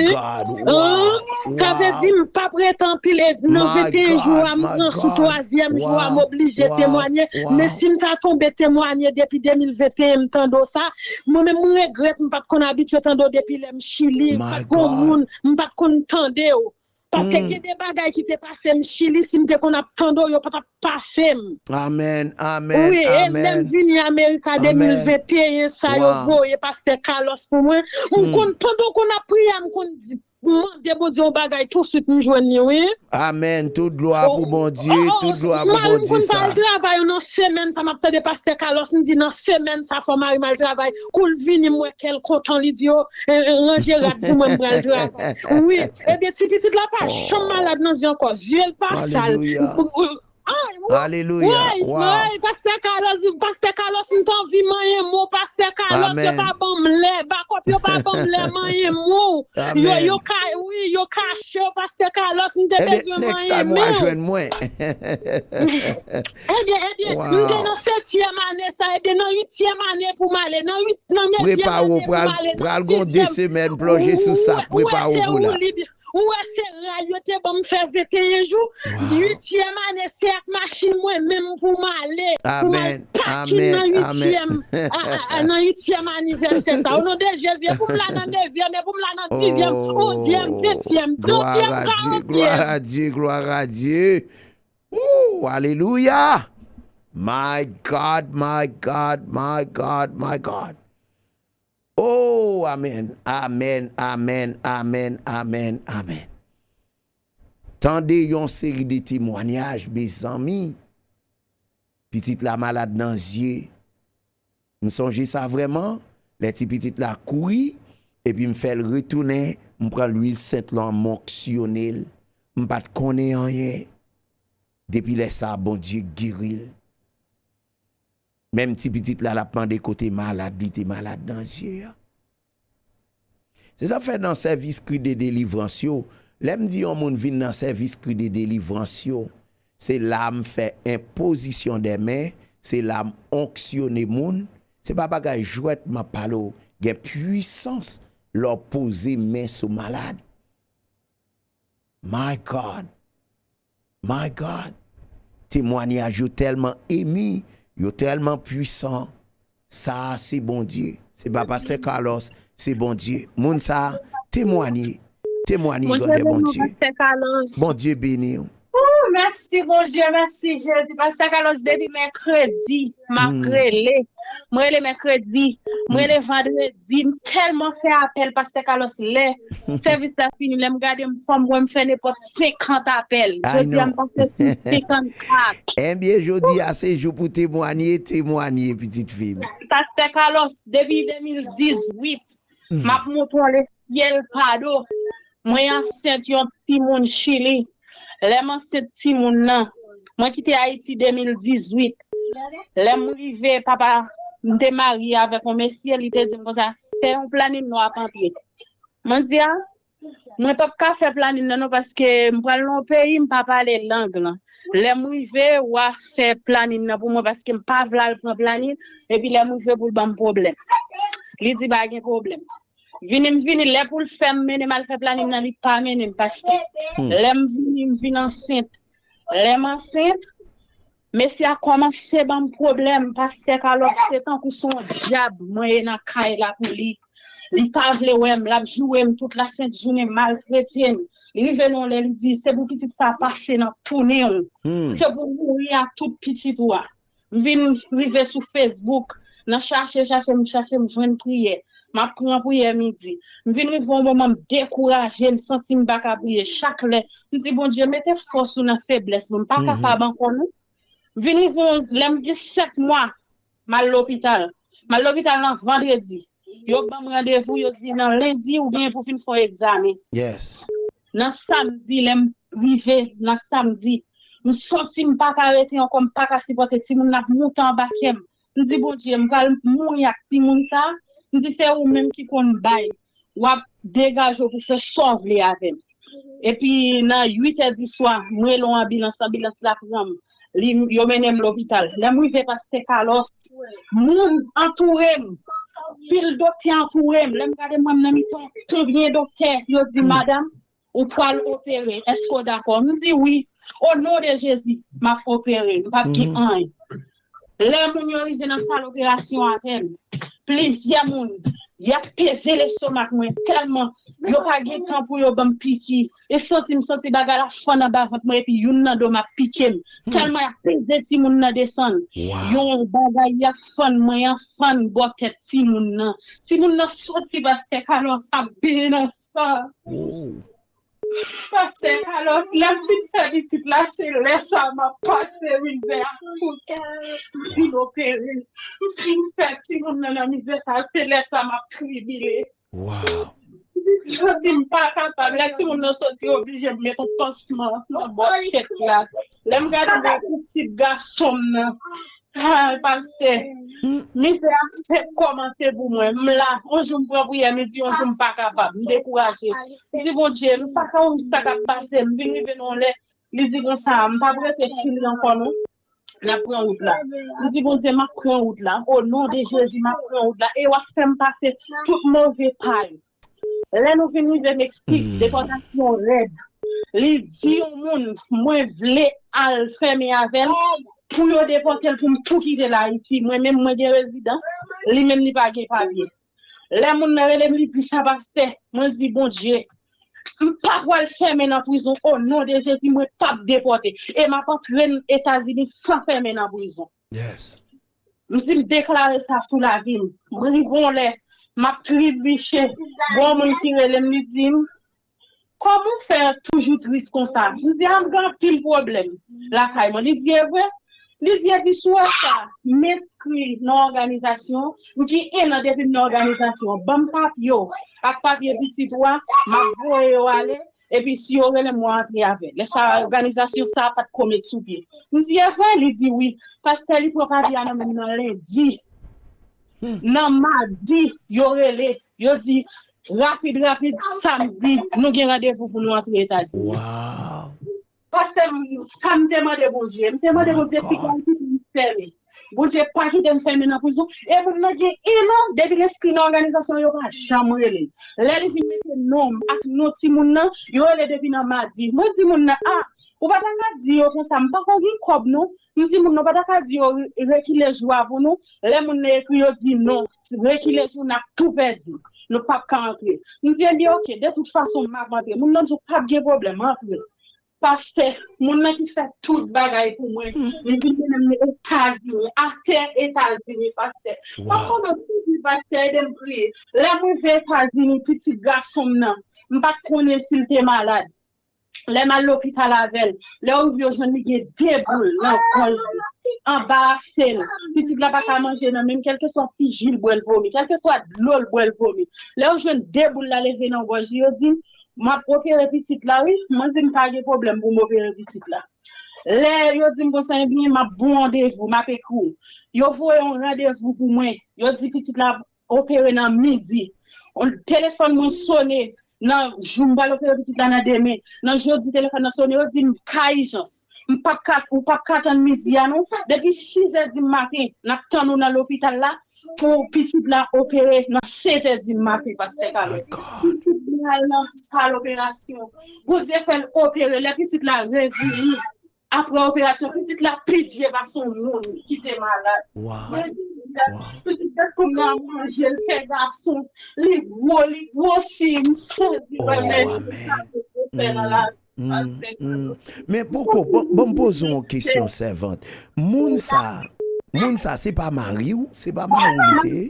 Sa vle di, m p ap rete anpil, e nan venteyen jou a, m pran sou twazyèm jou a, m oblije temwanye. Men si m ta tonbe temwanye depi de mil venteyen, m tande w sa, mwen menm, m regrèt, m pa t konn abitye tande w depi lè m Chili, m pa t gon moun, m pa t konn tande w. Paske gen de bagay ki te pase m Chili, si m te konn ap tande w, yo pa t ap pase m. Amèn, amèn, amèn. Wi, e lè m vini Amerika de mil venteyen sa, yo voye pastè Carlos pou mwen. M konn, pandan w konn ap priye a, m konn di, mande Bondye yon bagay, tousuit m jwenn li, wi. Amèn. Tout glwa pou Bondye. Tout glwa pou Bondye. Sa. Mwen al travay nan semèn sa, m ap tande pastè Carlos, m di nan semèn sa fò mari m al travay. Kou l vini, m wè kè l kontan, li di, o, ranje rad pou mwen, m pral travay. Wi. Ebyen, ti pitit la pa janm malad nan zye ankò. Zye l pa sal. Alelouya. Pastè Carlos, pastè Carlos, m t anvi manyen mou. Pastè Carlos, yo pa ban m lè. Bakòp, yo pa ban m lè manyen mou. Yo, yo ka, wi, yo kache w, pastè Carlos, m te bezwen manyen mou. Ebyen, next time w a jwenn mwen. Ebyen, ebyen, m te nan setyèm ane sa, ebyen, nan uityèm ane pou m ale, nan uit, nan nevyèm ane pou m ale, nan dizyèm. Pral gon de semèn, plonje sou sa, prepare w pou la. Ou wè, se ray yo te ban m fè venteyen jou. Uityèm ane, se ak machin mwen menm pou m ale. Pou m al pakin nan uityèm, nan uityèm anivèsè sa. O non de Jezi, e pou m la nan nevyèm, e pou m la nan dizyèm, onzyèm, ventyèm, trantyèm, karantyèm. Gloire à Dieu, gloire à Dieu. Ooh, alelouya. My God, my God, my God, my God. Oh, amèn, amèn, amèn, amèn, amèn, amèn. Tande yon seri de temwanyaj, mezanmi. Pitit la malad nan zye. M sonje sa vrèman, lè ti pitit la kouri, epi m fè l retounen, m pran lwil sent lan, m onksyone l. M pa t konnen anyen. Depi lè sa a, Bondye geri l. Menm ti pitit la, l ap mande kote malad li te malad nan zye a. Se sa k fè nan sèvis kri de delivrans yo, lè m di yon moun vin nan sèvis kri de delivrans yo, se la m fè enpozisyon dè men, se la m onksyone moun, se pa bagay jwèt m ap pale w, gen pwisans lè w poze men sou malad. My God. My God. Temwanyaj yo tèlman emi, yo tèlman pwisan. Sa a se Bondye. Se pa pastè Carlos, se Bondye. Moun sa a, temwanye. Temwanye grandè Bondye. Bondye beni w. Oh, mèsi Bondye, mèsi Jezi. Pastè Carlos, depi mèkredi, m ap rele. M rele mèkredi, m rele vandredi. M tèlman fè apèl, pastè Carlos, lè sèvis la fini, lè m gade m fè, m wè m fè nenpòt senkant apèl. Jodi a m pase sou senkannkat. Ebyen, jodi a se jou pou temwanye, temwanye, pitit fi m. Pastè Carlos, depi de mil dizuit, m ap montre w lesyèl pado. Mwen ansent yon timoun Chili. Lè m ansent timoun nan, mwen kite Ayiti de mil dizuit. Lè m rive, papa, m te marye avèk yon mesye, li te di m konsa, fè yon planin non ap antre. Mwen di a, mwen p ap ka fè planin nan non, paske m pral nan yon peyi, m pa pale lang lan. Lè m rive, w a fè planin nan pou mwen, paske m pa vle al pran planin, epi lè m rive pou l ban m pwoblèm. Li di pa gen pwoblèm. Vini m vini, lè pou l fè m mennen m al fè planin nan, li pa mennen m, paske lè m vini, m vin ansent. Lè m ansent, mesye a kòmanse ban m pwoblèm, pastè Carlos, se tankou se yon dyab mwen ye nan kay la pou li. Li pa vle wè m, l ap joure m tout lasent jounen, maltrete m. Li rive nan yon lè, li di, se pou pitit sa pase nan tounen w. Se pou w mouri ak tout pitit ou a. M vin rive sou Facebook, nan chache, chache, m chache, m jwenn priyè. M ap pran priyè midi. M vin rive yon moman, m dekouraje, m santi m pa ka priye. Chak lè, m di, Bondye, mete fòs ou nan feblès mwen. M pa kapab ankò, non. M vin rive yon, lè m gen sèt mwa, m al lopital. M al lopital nan vandredi. Yo ban m randevou, yo di nan lendi ou gen pou vin fè yon egzamen. Nan samdi, lè m rive nan samdi, m santi m pa ka rete ankò, m pa ka sipòte timoun nan ap moute anba kè m. M di, Bondye, m pral mouri ak timoun sa a. M di, se ou menm ki konn bay. W ap degaje w pou fè sa w vle avè m. Epi nan uit è di swa, m rele yon anbilans, anbilans la pran m. Li, yo mennen m lopital. Lè m rive, pastè Carlos, moun antoure m. Pil doktè antoure m. Lè m gade mwen, m nan mitan konbyen doktè, yo di, madanm, ou pral opere. Èske w dakò? M di wi. O non de Jezi, m ap opere. M p ap gen anyen. Lè moun yo rive nan sal operasyon avè m, plizyè moun, y ap peze lestomak mwen tèlman yo pa gen tan pou yo ban m piki. E santi m santi bagay la fann anba vant mwen epi youn nan do m ap pike m. Tèlman y ap peze timoun nan desann. Yon bagay y ap fann mwen, y ap fann bò tèt timoun nan. Timoun nan soti pastè Carlos ap benans. san. Pastè Carlos, lè m fin fè pitit la, se lè sa a m ap pase mizè a tout. M fin opere, m fin fè timoun nan nan mizè sa a, se lè sa a m ap tribile. M santi m pa kapab. Lè timoun nan soti, yo oblije m met yon pansman nan bò tèt la. Lè m gade m wè pitit gason m nan, ah, pastè, mizè a fèk kòmanse pou mwen. M la, yon jou m pran priyè, m di yon jou m pa kapab, m dekouraje. M di, Bondye, m pa ka wè sa k ap pase, m vin rive nan yon lè, li di konsa, m p ap rete Chili ankò non. N ap pran wout la. M di, Bondye, m ap pran wout la. O non de Jezi, m ap pran wout la. E w ap fè m pase tout move pa yo. Lè nou vin rive Meksik, depòtasyon rèd. Li di yon moun, mwen vle al fèmen avè l pou yo depòte l pou m tou kite l Ayiti. Mwen menm, mwen gen rezidans, li menm li pa gen papye. Lè moun nan rele m, li di sa pastè, mwen di, Bondye, m pa pral fèmen nan prizon, o non de Jezi, mwen p ap depòte. E m ap antre Etazini san fèmen nan prizon. M di m deklare sa sou lavi m. M rive yon lè, m ap tribiche. Gon moun ki rele m, li di m, kòman w fè toujou tris konsa? M di a, m gen anpil pwoblèm lakay mwen. Li di e vre? Li di epi sou wè sa, m enskri nan òganizasyon, m gen en an depi m nan òganizasyon. Ban m papye w ak papye pitit ou a, m ap voye yo ale. Epi si yo rele m, mwen antre avè l. Lè sa a, òganizasyon sa a pa t ko met sou pye. M di, e vre? Li di wi. Pastè, li pran papye a nan men m nan lendi. Nan madi, yo rele. Yo di, rapid, rapid, samdi, nou gen randevou pou nou antre Etazini. Pastè, sa m te mande Bondye. M te mande Bondye, piga l kite m fèmen. Bondye pa kite m fèmen nan prizon. E moun nan gen en an, depi l enskri nan òganizasyon, yo pa janm rele l. Lè li vin mete non m ak non timoun nan, yo rele depi nan madi. Mwen di moun nan, a, ou pa ta ka di yo konsa, m poko gen kòb non. M di moun nan, ou pa ta ka di yo re- rekile jou a pou nou. Lè moun nan ekri, yo di non, rekile jou, n ap tou pèdi. Nou p ap ka antre. M di, ebyen, oke, de tout fason, m ap antre. Moun nan di, w p ap gen pwoblèm, antre. Pastè, moun nan ki fè tout bagay pou mwen, li vin mennen m Etazini, atè Etazini, pastè. M ap mande w, pastè, ede m priye. Lè m rive Etazini, pitit gason m nan, m pa t konnen si l te malad. Lè m al lopital avè l, lè yo rive yo jwenn li gen de boul nan gòj li, anba ase l. Pitit la pa ka manje nan men m, kèlkeswa ti ji l bwè l vomi, kèlkeswa dlo l bwè l vomi. Lè yo jwenn de boul la leve nan gòj li, yo di m, m ap opere pitit la wi. Mwen di m pa gen pwoblèm pou m opere pitit la. Lè yo di m konsa, ebyen, m ap ba w randevou, m ap ekri w. Yo voye yon randevou pou mwen. Yo di pitit la ap opere nan midi. Yon telefòn mwen sone nan jou m pral opere pitit la nan demen. Nan jodi, telefòn nan sone, yo di m ka ijans. M p ap ka, ou p ap ka tann midi a non. Depi sis è di maten, n ap tann ou nan lopital la pou pitit la opere nan sèt è di maten, pastè Carlos. Pitit la al nan sal operasyon. Bondye fè l opere. Lè pitit la revini, apre operasyon, pitit la pi dye pase yon moun ki te malad. Pitit gason m nan manje, l fè gason, li gwo, li gwosi, m sezi wè mèsi sa Bondye fè nan lavi m, pastè Carlos. Men poko, bon, bon, m poze w yon kesyon, sèvant. Moun sa, moun sa, se pa mari w? Se pa mari w li te ye?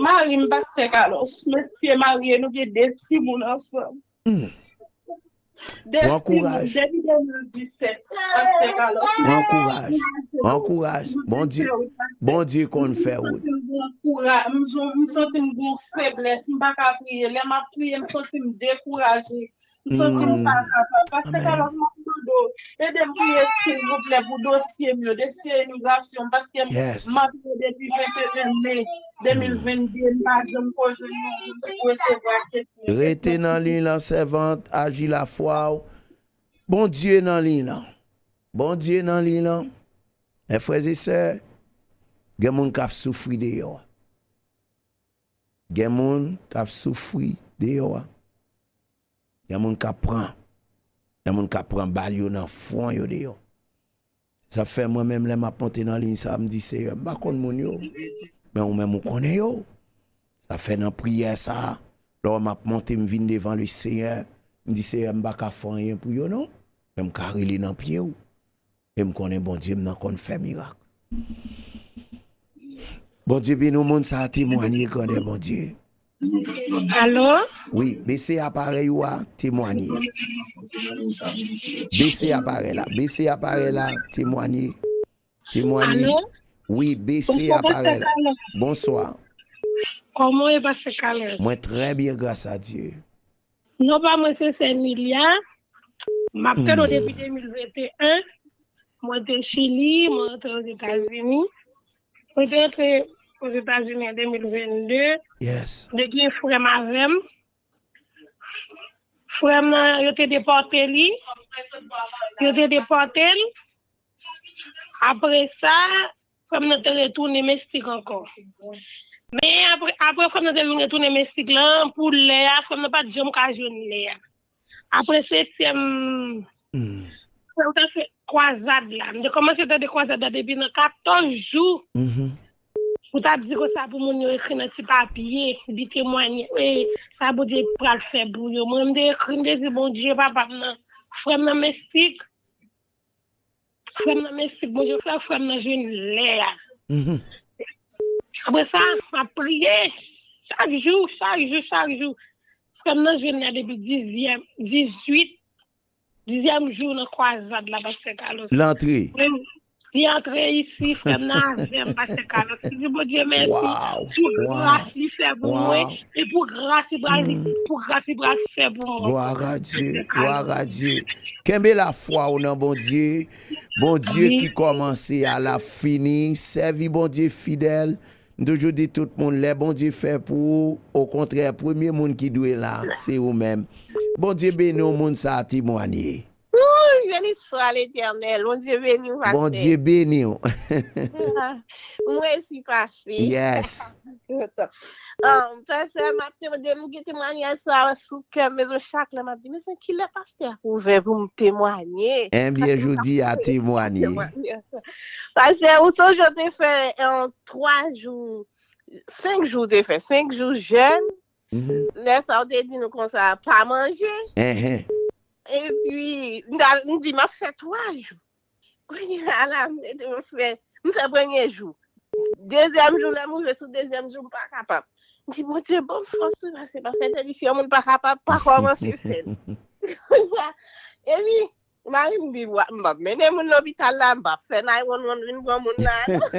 Mari m, pastè Carlos. Mesye marye, nou gen de timoun ansanm. De timoun, depi de mil disèt, pastè Carlos. Pran kouraj. Pran kouraj. Bondye, Bondye konn fè wout. M santi m gon feblès, m pa ka priye. Lè m ap priye, m santi m dekouraje. M santi m pa kapab. Pastè Carlos, m ap mande w, ede m priye silvouplè pou dosye m yo, dosye imigrasyon m, paske m antre depi venteyen me de mil vennde, m pa janm ko jwenn yon moun pou resevwa kesyon. Rete nan liy lan, sèvant, aji lafwa w. Bondye nan liy lan. Bondye nan liy lan. Mè frè e sè, gen moun k ap soufri deyò a. Gen moun k ap soufri deyò a. Gen moun k ap pran. Gen moun k ap pran bal yo nan fwon yo deyò. Sa fè mwen menm lè m ap monte nan liy sa, m di, Seyè, m pa konn moun yo, men ou menm ou konnen yo. Sa fè nan priyè sa, lè w m ap monte, m vin devan Leseyè, m di, Seyè, m pa ka fè anyen pou yo non, men m ka rele nan pye w. E m konnen Bondye m nan konn fè mirak. Bondye beni w, moun sa a temwanye grandè Bondye. Alo? Wi, bese aparèy ou a, temwanye. Bese aparèy la, bese aparèy la, temwanye. Temwanye. Alo? Wi, bese Bonswa, aparèy la. Pastè Carlos. Bonswa. Kòman w ye, Pastè Carlos? Mwen trè byen, gras a Dye. Non pa mwen se sè Nilia. M ap tande w depi de mil venteyen. Mwen te Chili, mwen antre Ozetazini. Mwen te antre Ozetazini an de mil vennde. Yes. Te gen frè m avè m. Frè m nan, yo te depòte li. Yo te depòte l. Apre sa, frè m nan te retounen Mestik ankò. Men apre, apre frè m nan te vin retounen Mestik lan, pou lè a, frè m nan pa t janm ka jwenn lè a. Apre setyèm, Mm. frè m ta fè kwazad la. M te kòmanse tande kwazad la depi nan katòz jou. Mhm. Ou t ap di konsa pou moun yo ekri nan ti papye, li temwanye, e, sa Bondye pral fè pou yo. Mwen, m te ekri, m te di, Bondye, papa m nan, frè m nan Mestik, frè m nan Mestik, Bondye fè frè m nan jwenn lè a. Mhm. Apre sa, m ap priye, chak jou, chak jou, chak jou. Frè m nan jwenn lè depi dizyèm, dizuit, dizyèm jou nan kwazad la, Pastè Carlos. L antre. Li antre isi, frè m nan avè m, Pastè Carlos. Li di, Bondye mèsi Wow, pou wow, gras li fè pou mwen, wow. E pou gras li pral, pou gras li pral fè pou mwen. Gloire à Dieu, gloire à Dieu. Kenbe lafwa ou nan Bondye. Bondye Amen. Ki kòmanse a l ap fini. Sèvi Bondye fidèl. M toujou di tout moun, lè Bondye fè pou ou, okontrè, premye moun ki dwe la, se ou menm. Bondye beni w, moun sa a temwanye. Ooh, bèl istwa, Letènèl. Bondye beni w, pastè. Bondye beni w. Mwen si pase. Yes. Um, pastè, m ap temwanye, m gen temwanyaj sa sou kè m, mezanmi, chak lè m ap di, mezanmi, kilè pastè ap ouvè pou m temwanye? Enbyen, jodi a temwanye. Pastè, ou sonje w te fè, um, twa jou, senk jou w te fè, senk jou jèn. Mhm. Lè sa w te di nou konsa, pa manje. Enhen. Epi, m ta- m di, m ap fè twa jou. Kounye a la, m rete, m fè, m fè premye jou. Dezyèm jou, lè m rive sou dezyèm jou, m pa kapab. M di, Bondye, ban m fòs wi, pase, pase, te di, si yon moun pa kapab, pa kòmanse fè l. Epi, mari m di, "Wa- m p ap mennen moun lopital la, m p ap fè nine one one vin pran moun la, non."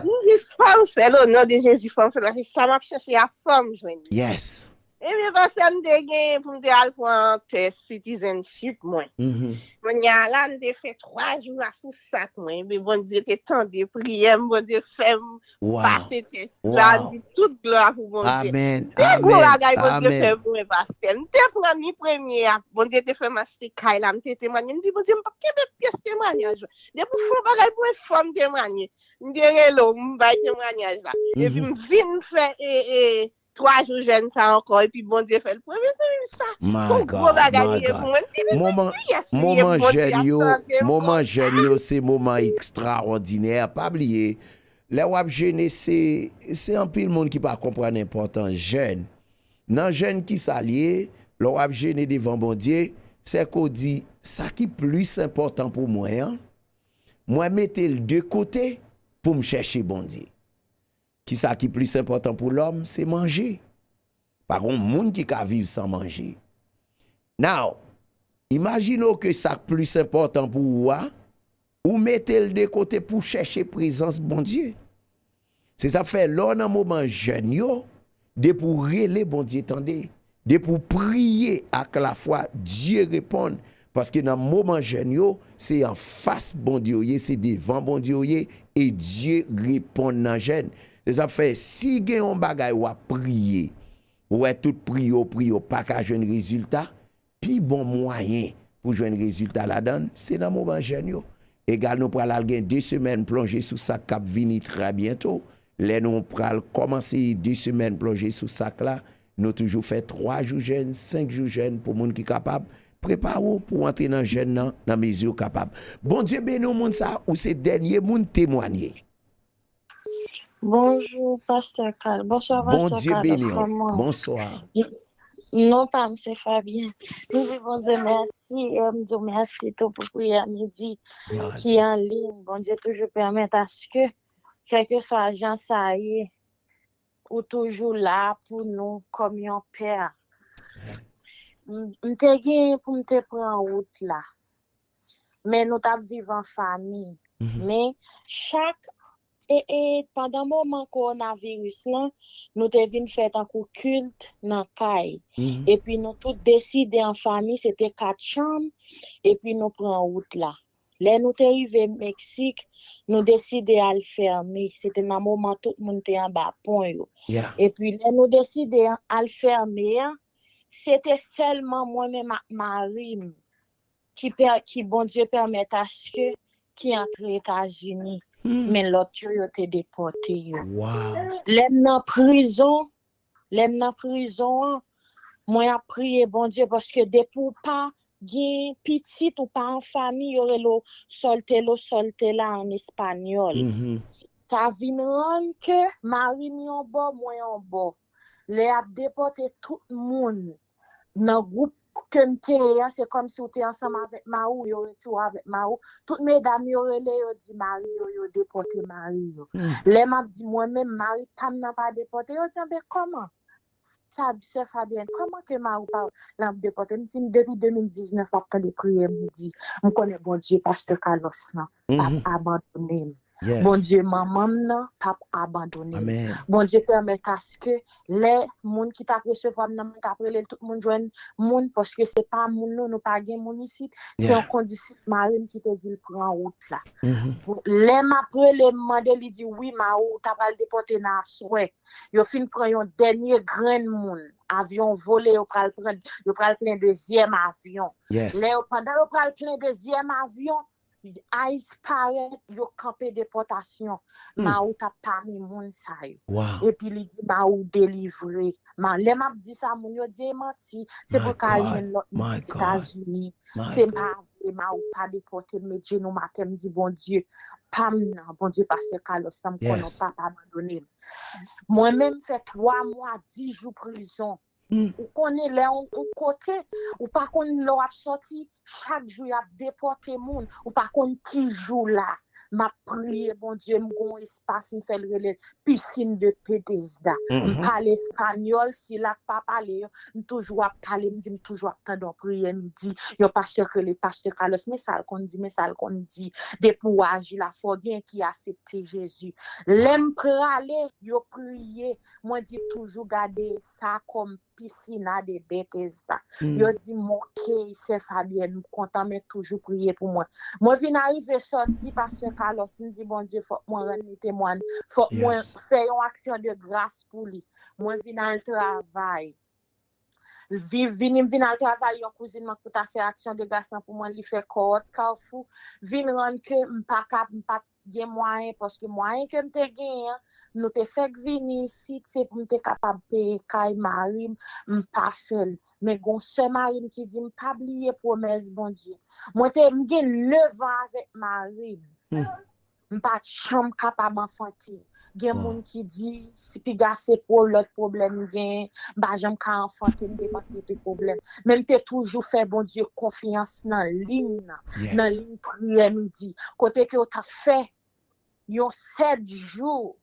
M di, "Fò m fè l, o non de Jezi, fò m fè l, pase sa m ap chèche a, fò m jwenn li." Yes. Ebyen, pastè, m te gen pou m te al pran tès citizenship mwen. Mhm. Kounye a la, m te fè twa jou asou sak mwen. Ebyen, Bondye te tande priyè m, Bondye fè m Wow. pase tès la, m Wow. di tout glwa pou Bondye. Amen. Te gwo Amen. bagay Bondye fè Amen. Pou mwen, pastè. M te pran ni premye a, Bondye te fè m achte kay la, m te temwanye. M di, Bondye, m p ap kenbe pyès temwanyaj. Depi w fè yon bagay pou mwen, fò m temwanye. M te rele w, m bay temwanyaj la. Epi Mhm. M vin fè e, e, twa jou jèn sa ankò, epi Bondye fè l premye temwanyaj sa. My Son gwo God, bagay my li ye pou God. Mwen. M di, Moman, "Mesi, yes, moman Bondye jèn ap yo, tande m moman konsa." Jèn yo se moman ekstrawòdinè. Pa bliye, lè w ap jene, se, se anpil moun ki pa konprann enpòtans jèn. Nan jèn, ki sa l ye? Lè w ap jene devan Bondye, se ke w di, sa ki plis enpòtan pou mwen an, mwen mete l de kote pou m chèche Bondye. Ki sa ki plis enpòtan pou lòm? Se manje. Pa gen moun ki ka viv san manje. Now, imajine w ke sa k plis enpòtan pou ou a, ou mete l de kote pou chèche prezans Bondye. Se sa k fè lè w nan moman jèn yo, depi w rele, Bondye tande. Depi w priye ak lafwa, Dye reponn. Paske nan moman jèn yo, se anfas Bondye w ye, se devan Bondye w ye, e Dye reponn nan jèn. Se sa k fè, si gen yon bagay w ap priye, ou wè tout priye w priye w pa ka jwenn rezilta, pi bon mwayen pou jwenn rezilta ladan l, se nan moman jèn yo. Egal, nou pral al gen de semèn plonje sou sa k ap vini trè byento. Lè nou pral kòmanse de semèn plonje sou sa k la, nou toujou fè twa jou jèn, senk jou jèn pou moun ki kapab. Prepare w pou w antre nan jèn nan, nan mezi w kapab. Bondye beni w, moun sa, ou se dènye moun temwanye. Bonjou, pastè Carl. Bonswa, pastè Bondye Carlos. Beni w. Kòman? Bonswa. Non pa m se Fabien. M di Bondye mèsi, e m di w mèsi tou pou priyè midi Glwa a ki Dye. An liy. Bondye toujou pèmèt aske, kèlkeswa jan sa ye, ou toujou la pou nou kòm yon pè. M, m te gen pou m te pran wout la. Men nou t ap viv an fanmi. Men chak, e, e, pandan moman kowonaviris lan, nou te vin fè tankou kilt nan kay. Epi nou tout deside an fanmi, se te kat chanm, epi nou pran wout la. Lè nou te rive Meksik, nou deside al fèmen. Se te nan moman tout moun te anba pon yo. Epi lè nou deside al fèmen an, se te sèlman mwen menm ak mari m ki, pè, ki Bondye pèmèt aske ki antre Etazini. Men lòt yo, yo te depòte yo. Lè m nan prizon, lè m nan prizon an, mwen ap priye Bondye paske depi w pa gen pitit ou pa an fanmi, yo rele w soltero, soltera an espanyòl. Sa vin rann ke mari m yon bò, mwen yon bò. Lè y ap depòte tout moun nan gwoup ke m te ye an, se kòmsi w te ansanm avèk mari w, yo retire w avèk mari w. Tout medam yo rele, yo di mari yo, yo depòte mari yo. Lè m ap di mwen menm, mari pa m nan pa depòte, yo di, anben kòman? Sa, sè Fabyèn, kòman ke mari w pa l ap depòte? M di, m depi de mil diznèf m ap tande priyè, m di, m konnen Bondye pastè Carlos lan p ap abandone m. Bondye manman m nan p ap abandone m. Bondye pèmèt aske lè moun ki t ap resevwa m nan, m t ap rele l, tout moun jwenn moun, paske se pa moun nou, nou pa gen moun isit. Se yon kondisip mari m ki te di l pran wout la. Lè m ap rele, m mande, li di, wi, mari w ta pral depòte nan aswè. Yo fin pran yon dènye grenn moun. Avyon vole, yo pral pran, yo pral plen dezyèm avyon. Lè yo, pandan yo pral plen dezyèm avyon, ICE parèt, yo kanpe depòtasyon. Mari w t ap pami moun sa yo. Epi li di mari w delivre. Ma, lè m ap di sa, moun yo di e manti. Se pou l ka al jwenn lòt moun Etazini. Se pa vre, mari w pa depòte m, met jenou m atè, m di, Bondye pa m nan, Bondye pastè Carlos lan, m konnen w p ap abandone m. Mwen menm fè twa mwa, dis jou prizon. Ou konnen lè yon, yon kote, ou pa konn lè w ap sòti, chak jou y ap depòte moun, ou pa konn ki jou la. M ap priye Bondye, m gon espas, m fè l rele Piscine de Bethesda. M pale espanyòl, sila k pa pale yo, m toujou ap pale, m di m toujou ap tande yon priyè, m di, yon pastè k rele pastè Carlos, men sa l konn di, men sa l konn di. Depi w aji la, fò gen ki aksepte Jezi. Lè m prale, yo priye, mwen di toujou gade sa kòm Piscina de Bethesda. Yo di m, ok, sè Fabyèn, m kontan, men toujou priye pou mwen. Mwen vin arive sòti, pastè Carlos, m di, Bondye, fòk mwen rann li temwany, fòk mwen fè yon aksyon de gras pou li. Mwen vin al travay. Viv, vini m vin al travay, yon kouzin mwen pou ta fè aksyon de gras lan pou mwen, li fè kòwòt Kafou. Vin rann ke m pa ka, m pa t gen mwayen, paske mwayen ke m te genyen an, nou te fèk vini isit, se pou m te kapab peye kay mari m, m pa fè l. Men gon sè mari m ki di m pa bliye pwomès Bondye. Mwen te, m gen nevan avèk mari m. M pa t janm kapab anfante. Gen moun ki di, si piga se pwo-, lòt pwoblèm m genyen, m pa janm ka anfante, m te panse se te pwoblèm. Men m te toujou fè Bondye konfyans nan liy nan, nan liy priyè midi. Kote ke yo t ap fè yon sèt jou,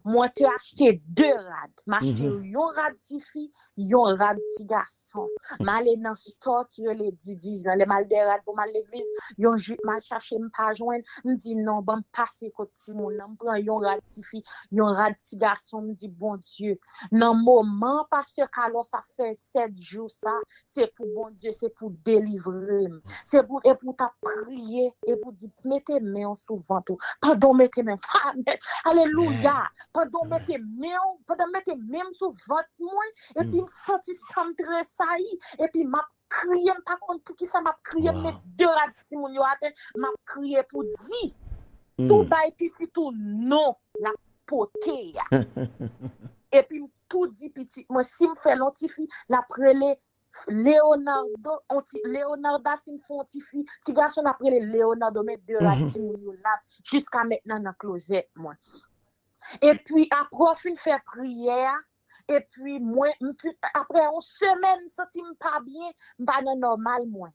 mwen te achte de rad. M achte yon rad tifi, yon rad ti gason. M ale nan store ki rele Didi's lan. Lè m al dèyè rad pou m al legliz, yon jip m al chache m pa jwenn. M di non, ban m pase kot timoun nan. M pran yon rad tifi, yon rad ti gason. M di, Bondye, nan moman pastè Carlos ap fè sèt jou sa, se pou Bondye, se pou delivre m. Se pou, e pou w t ap priye, e pou w di, mete men w sou vant ou. Pandan w mete men, amèn, alelouya. Pandan w mete men w, pandan m mete men m sou vant mwen, epi m santi san m tresayi, epi m ap kriye, m pa konn poukisa m ap kriye, m met de rad timoun yo atè, m ap kriye pou di, tou bay pitit ou non l ap pote a. Epi m tou di pitit mwen, si m fè l yon tifi, l ap rele Leonardo, on ti, Leonarda, si m fè yon tifi, ti gason l ap rele Leonardo, men de rad timoun yo la, jiska mentnan nan klozèt mwen. Epi apre w fin fè priyè a, epi mwen, m ti, apre yon semèn, m santi m pa byen, m pa nan nòmal mwen.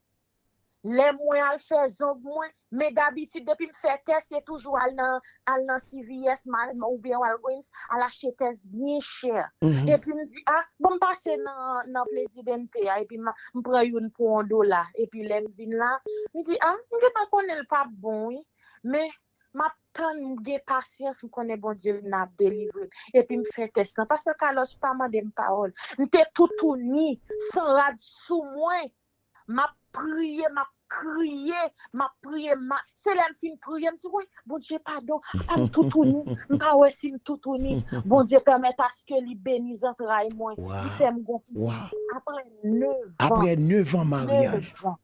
Lè mwen al fè zong mwen, men dabitid depi m fè tès, se toujou al nan, al nan C V S ma- oubyen Walgreens, al achte tès byen chè. Epi m di, a, bon, m pase nan, nan Plezidente a, epi m, m pran youn pou yon dola. Epi lè m vin la, m di, a, m gentan konnen l p ap bon, wi. Men, m ap tann, m gen pasyans, m konnen Bondye vin ap delivre m. Epi m fè tès lan. Pastè Carlos pa mande m pawòl. M te toutouni, san rad sou mwen. M ap priye, m ap kriye, m ap priye. M a- Se lè m fin priye, m di, woy, Bondye, padon, pa m toutouni. M pa wè si m toutouni. Bondye pèmèt aske li beni zantray mwen. Li fè m gon pitit. Apre nèf an. Apre nèf an maryaj. Nèf an.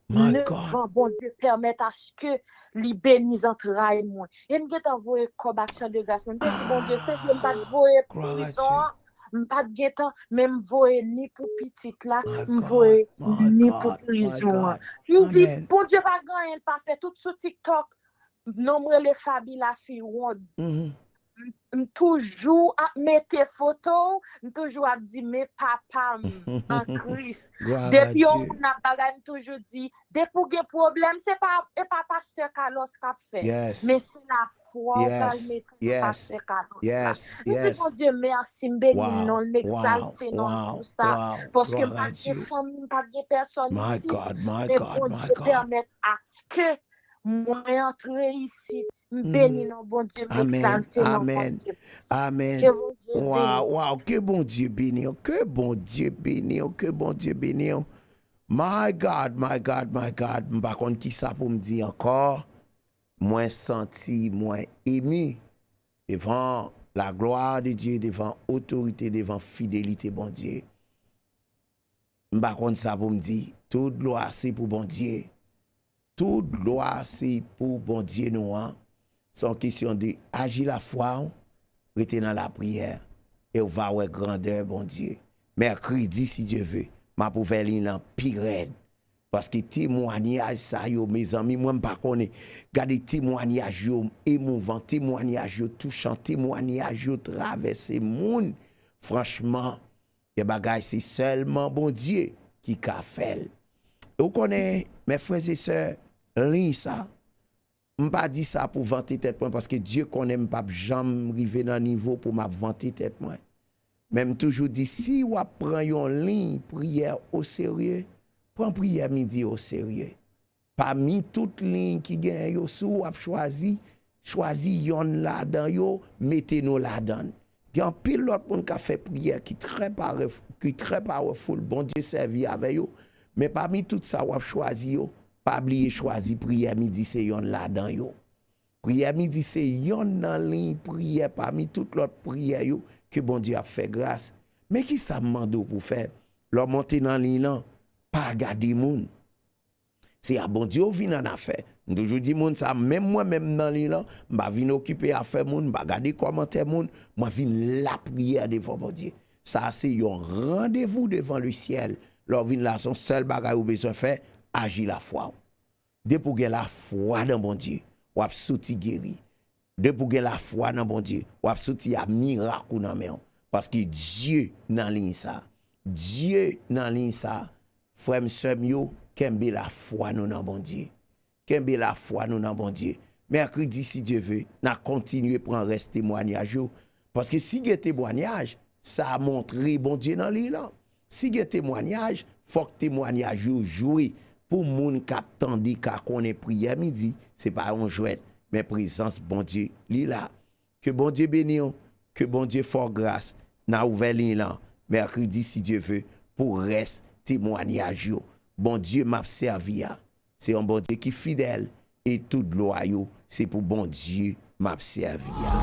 My God. Nèf an, Bondye pèmèt aske li beni zantray mwen. E m gentan voye kòb aksyon de gras mwen. M te di Bondye, Seyè, m pa t voye pou prizon an. M pa t gentan, men m voye ni pou pitit la, m voye ni pou prizon an. M di, Bondye pa gen anyen l pa fè, tout sou TikTok. Non m rele Faby Lafiwonn. M toujou ap mete foto w, m toujou ap di, men papa m an Kris. Depi yon moun ap bagay, m toujou di, depi w gen pwoblèm, se pa, e pa pastè Carlos k ap fè, men se lafwa w pral mete nan pastè Carlos la. M di Bondye mèsi, m beni non l, m egzalte non l pou sa, paske m pa t gen fanmi, m pa t gen pèsòn isit, men Bondye pèmèt aske mwen antre isit, m beni non Bondye, m egzalte non Bondye. Amen. Ke Bondye beni. Wow, wow, ke Bondye beni w, ke Bondye beni w, ke Bondye beni w. My God, my God, my God, m pa konn kisa pou m di ankò. Mwen santi mwen emi devan la gloire de Dieu, devan otorite, devan fidelite Bondye. M pa konn sa pou m di. Tout glwa se pou Bondye. Tout glwa se pou Bondye nou an. Se yon kesyon de aji lafwa w, rete nan lapriyè, e w va wè grandè Bondye. Mèkredi, si Dye ve, m ap ouvè liy lan pi rèd. Paske temwanyaj sa yo, mezanmi, mwen m pa konnen. Gade temwanyaj yo emouvan, temwanyaj yo touchan, temwanyaj yo travèse moun. Franchman, gen bagay se sèlman Bondye ki ka fè l. E w konnen, mes frères et sœurs, liy sa, m pa di sa pou vante tèt mwen, paske Dye konnen m p ap janm rive nan nivo pou m ap vante tèt mwen. Men m toujou di, si w ap pran yon liy priyè oserye, pran priyè midi oserye. Pami tout liy ki genyen yo, si w ap chwazi, chwazi yonn ladan yo, mete nou ladan l. Gen anpil lòt moun k ap fè priyè ki trè pare-, ki trè powerful, Bondye sèvi avè yo. Men pami tout sa w ap chwazi yo, pa bliye chwazi priyè midi se yonn ladan yo. Priyè midi se yonn nan liy priyè pami tout lòt priyè yo ke Bondye ap fè gras. Men kisa m mande w pou w fè? Lè w monte nan liy lan, pa gade moun. Se a Bondye w vin annafè. M toujou di moun sa, menm mwen menm nan liy lan, m pa vin okipe afè moun, m pa gade kòmantè moun, mwen vin lapriyè devan Bondye. Sa a se yon randevou devan lesyèl. Lè w vin la, se yon sèl bagay ou bezwen fè, aji lafwa w. Depi w gen lafwa nan Bondye, w ap soti geri. Depi w gen lafwa nan Bondye, w ap soti a mirak ou nan men w. Paske Dye nan liy sa. Dye nan liy sa. Frè m, sè m yo, kenbe lafwa nou nan Bondye. Kenbe lafwa nou nan Bondye. Mèkredi, si Dye ve, n a kontinye pran rès temwanyaj yo. Paske si gen temwanyaj, sa montre Bondye nan liy lan. Si gen temwanyaj, fòk temwanyaj yo jwe pou moun k ap tande ka konnen priyè midi, se pa yon jwèt, men prezans Bondye, li la. Ke Bondye beni w, ke Bondye fè w gras. N a ouvè liy lan, mèkredi, si Dye ve, pou rès temwanyaj yo. Bondye m ap sèvi a, se yon Bondye ki fidèl, e tout glwa yo, se pou Bondye m ap sèvi a.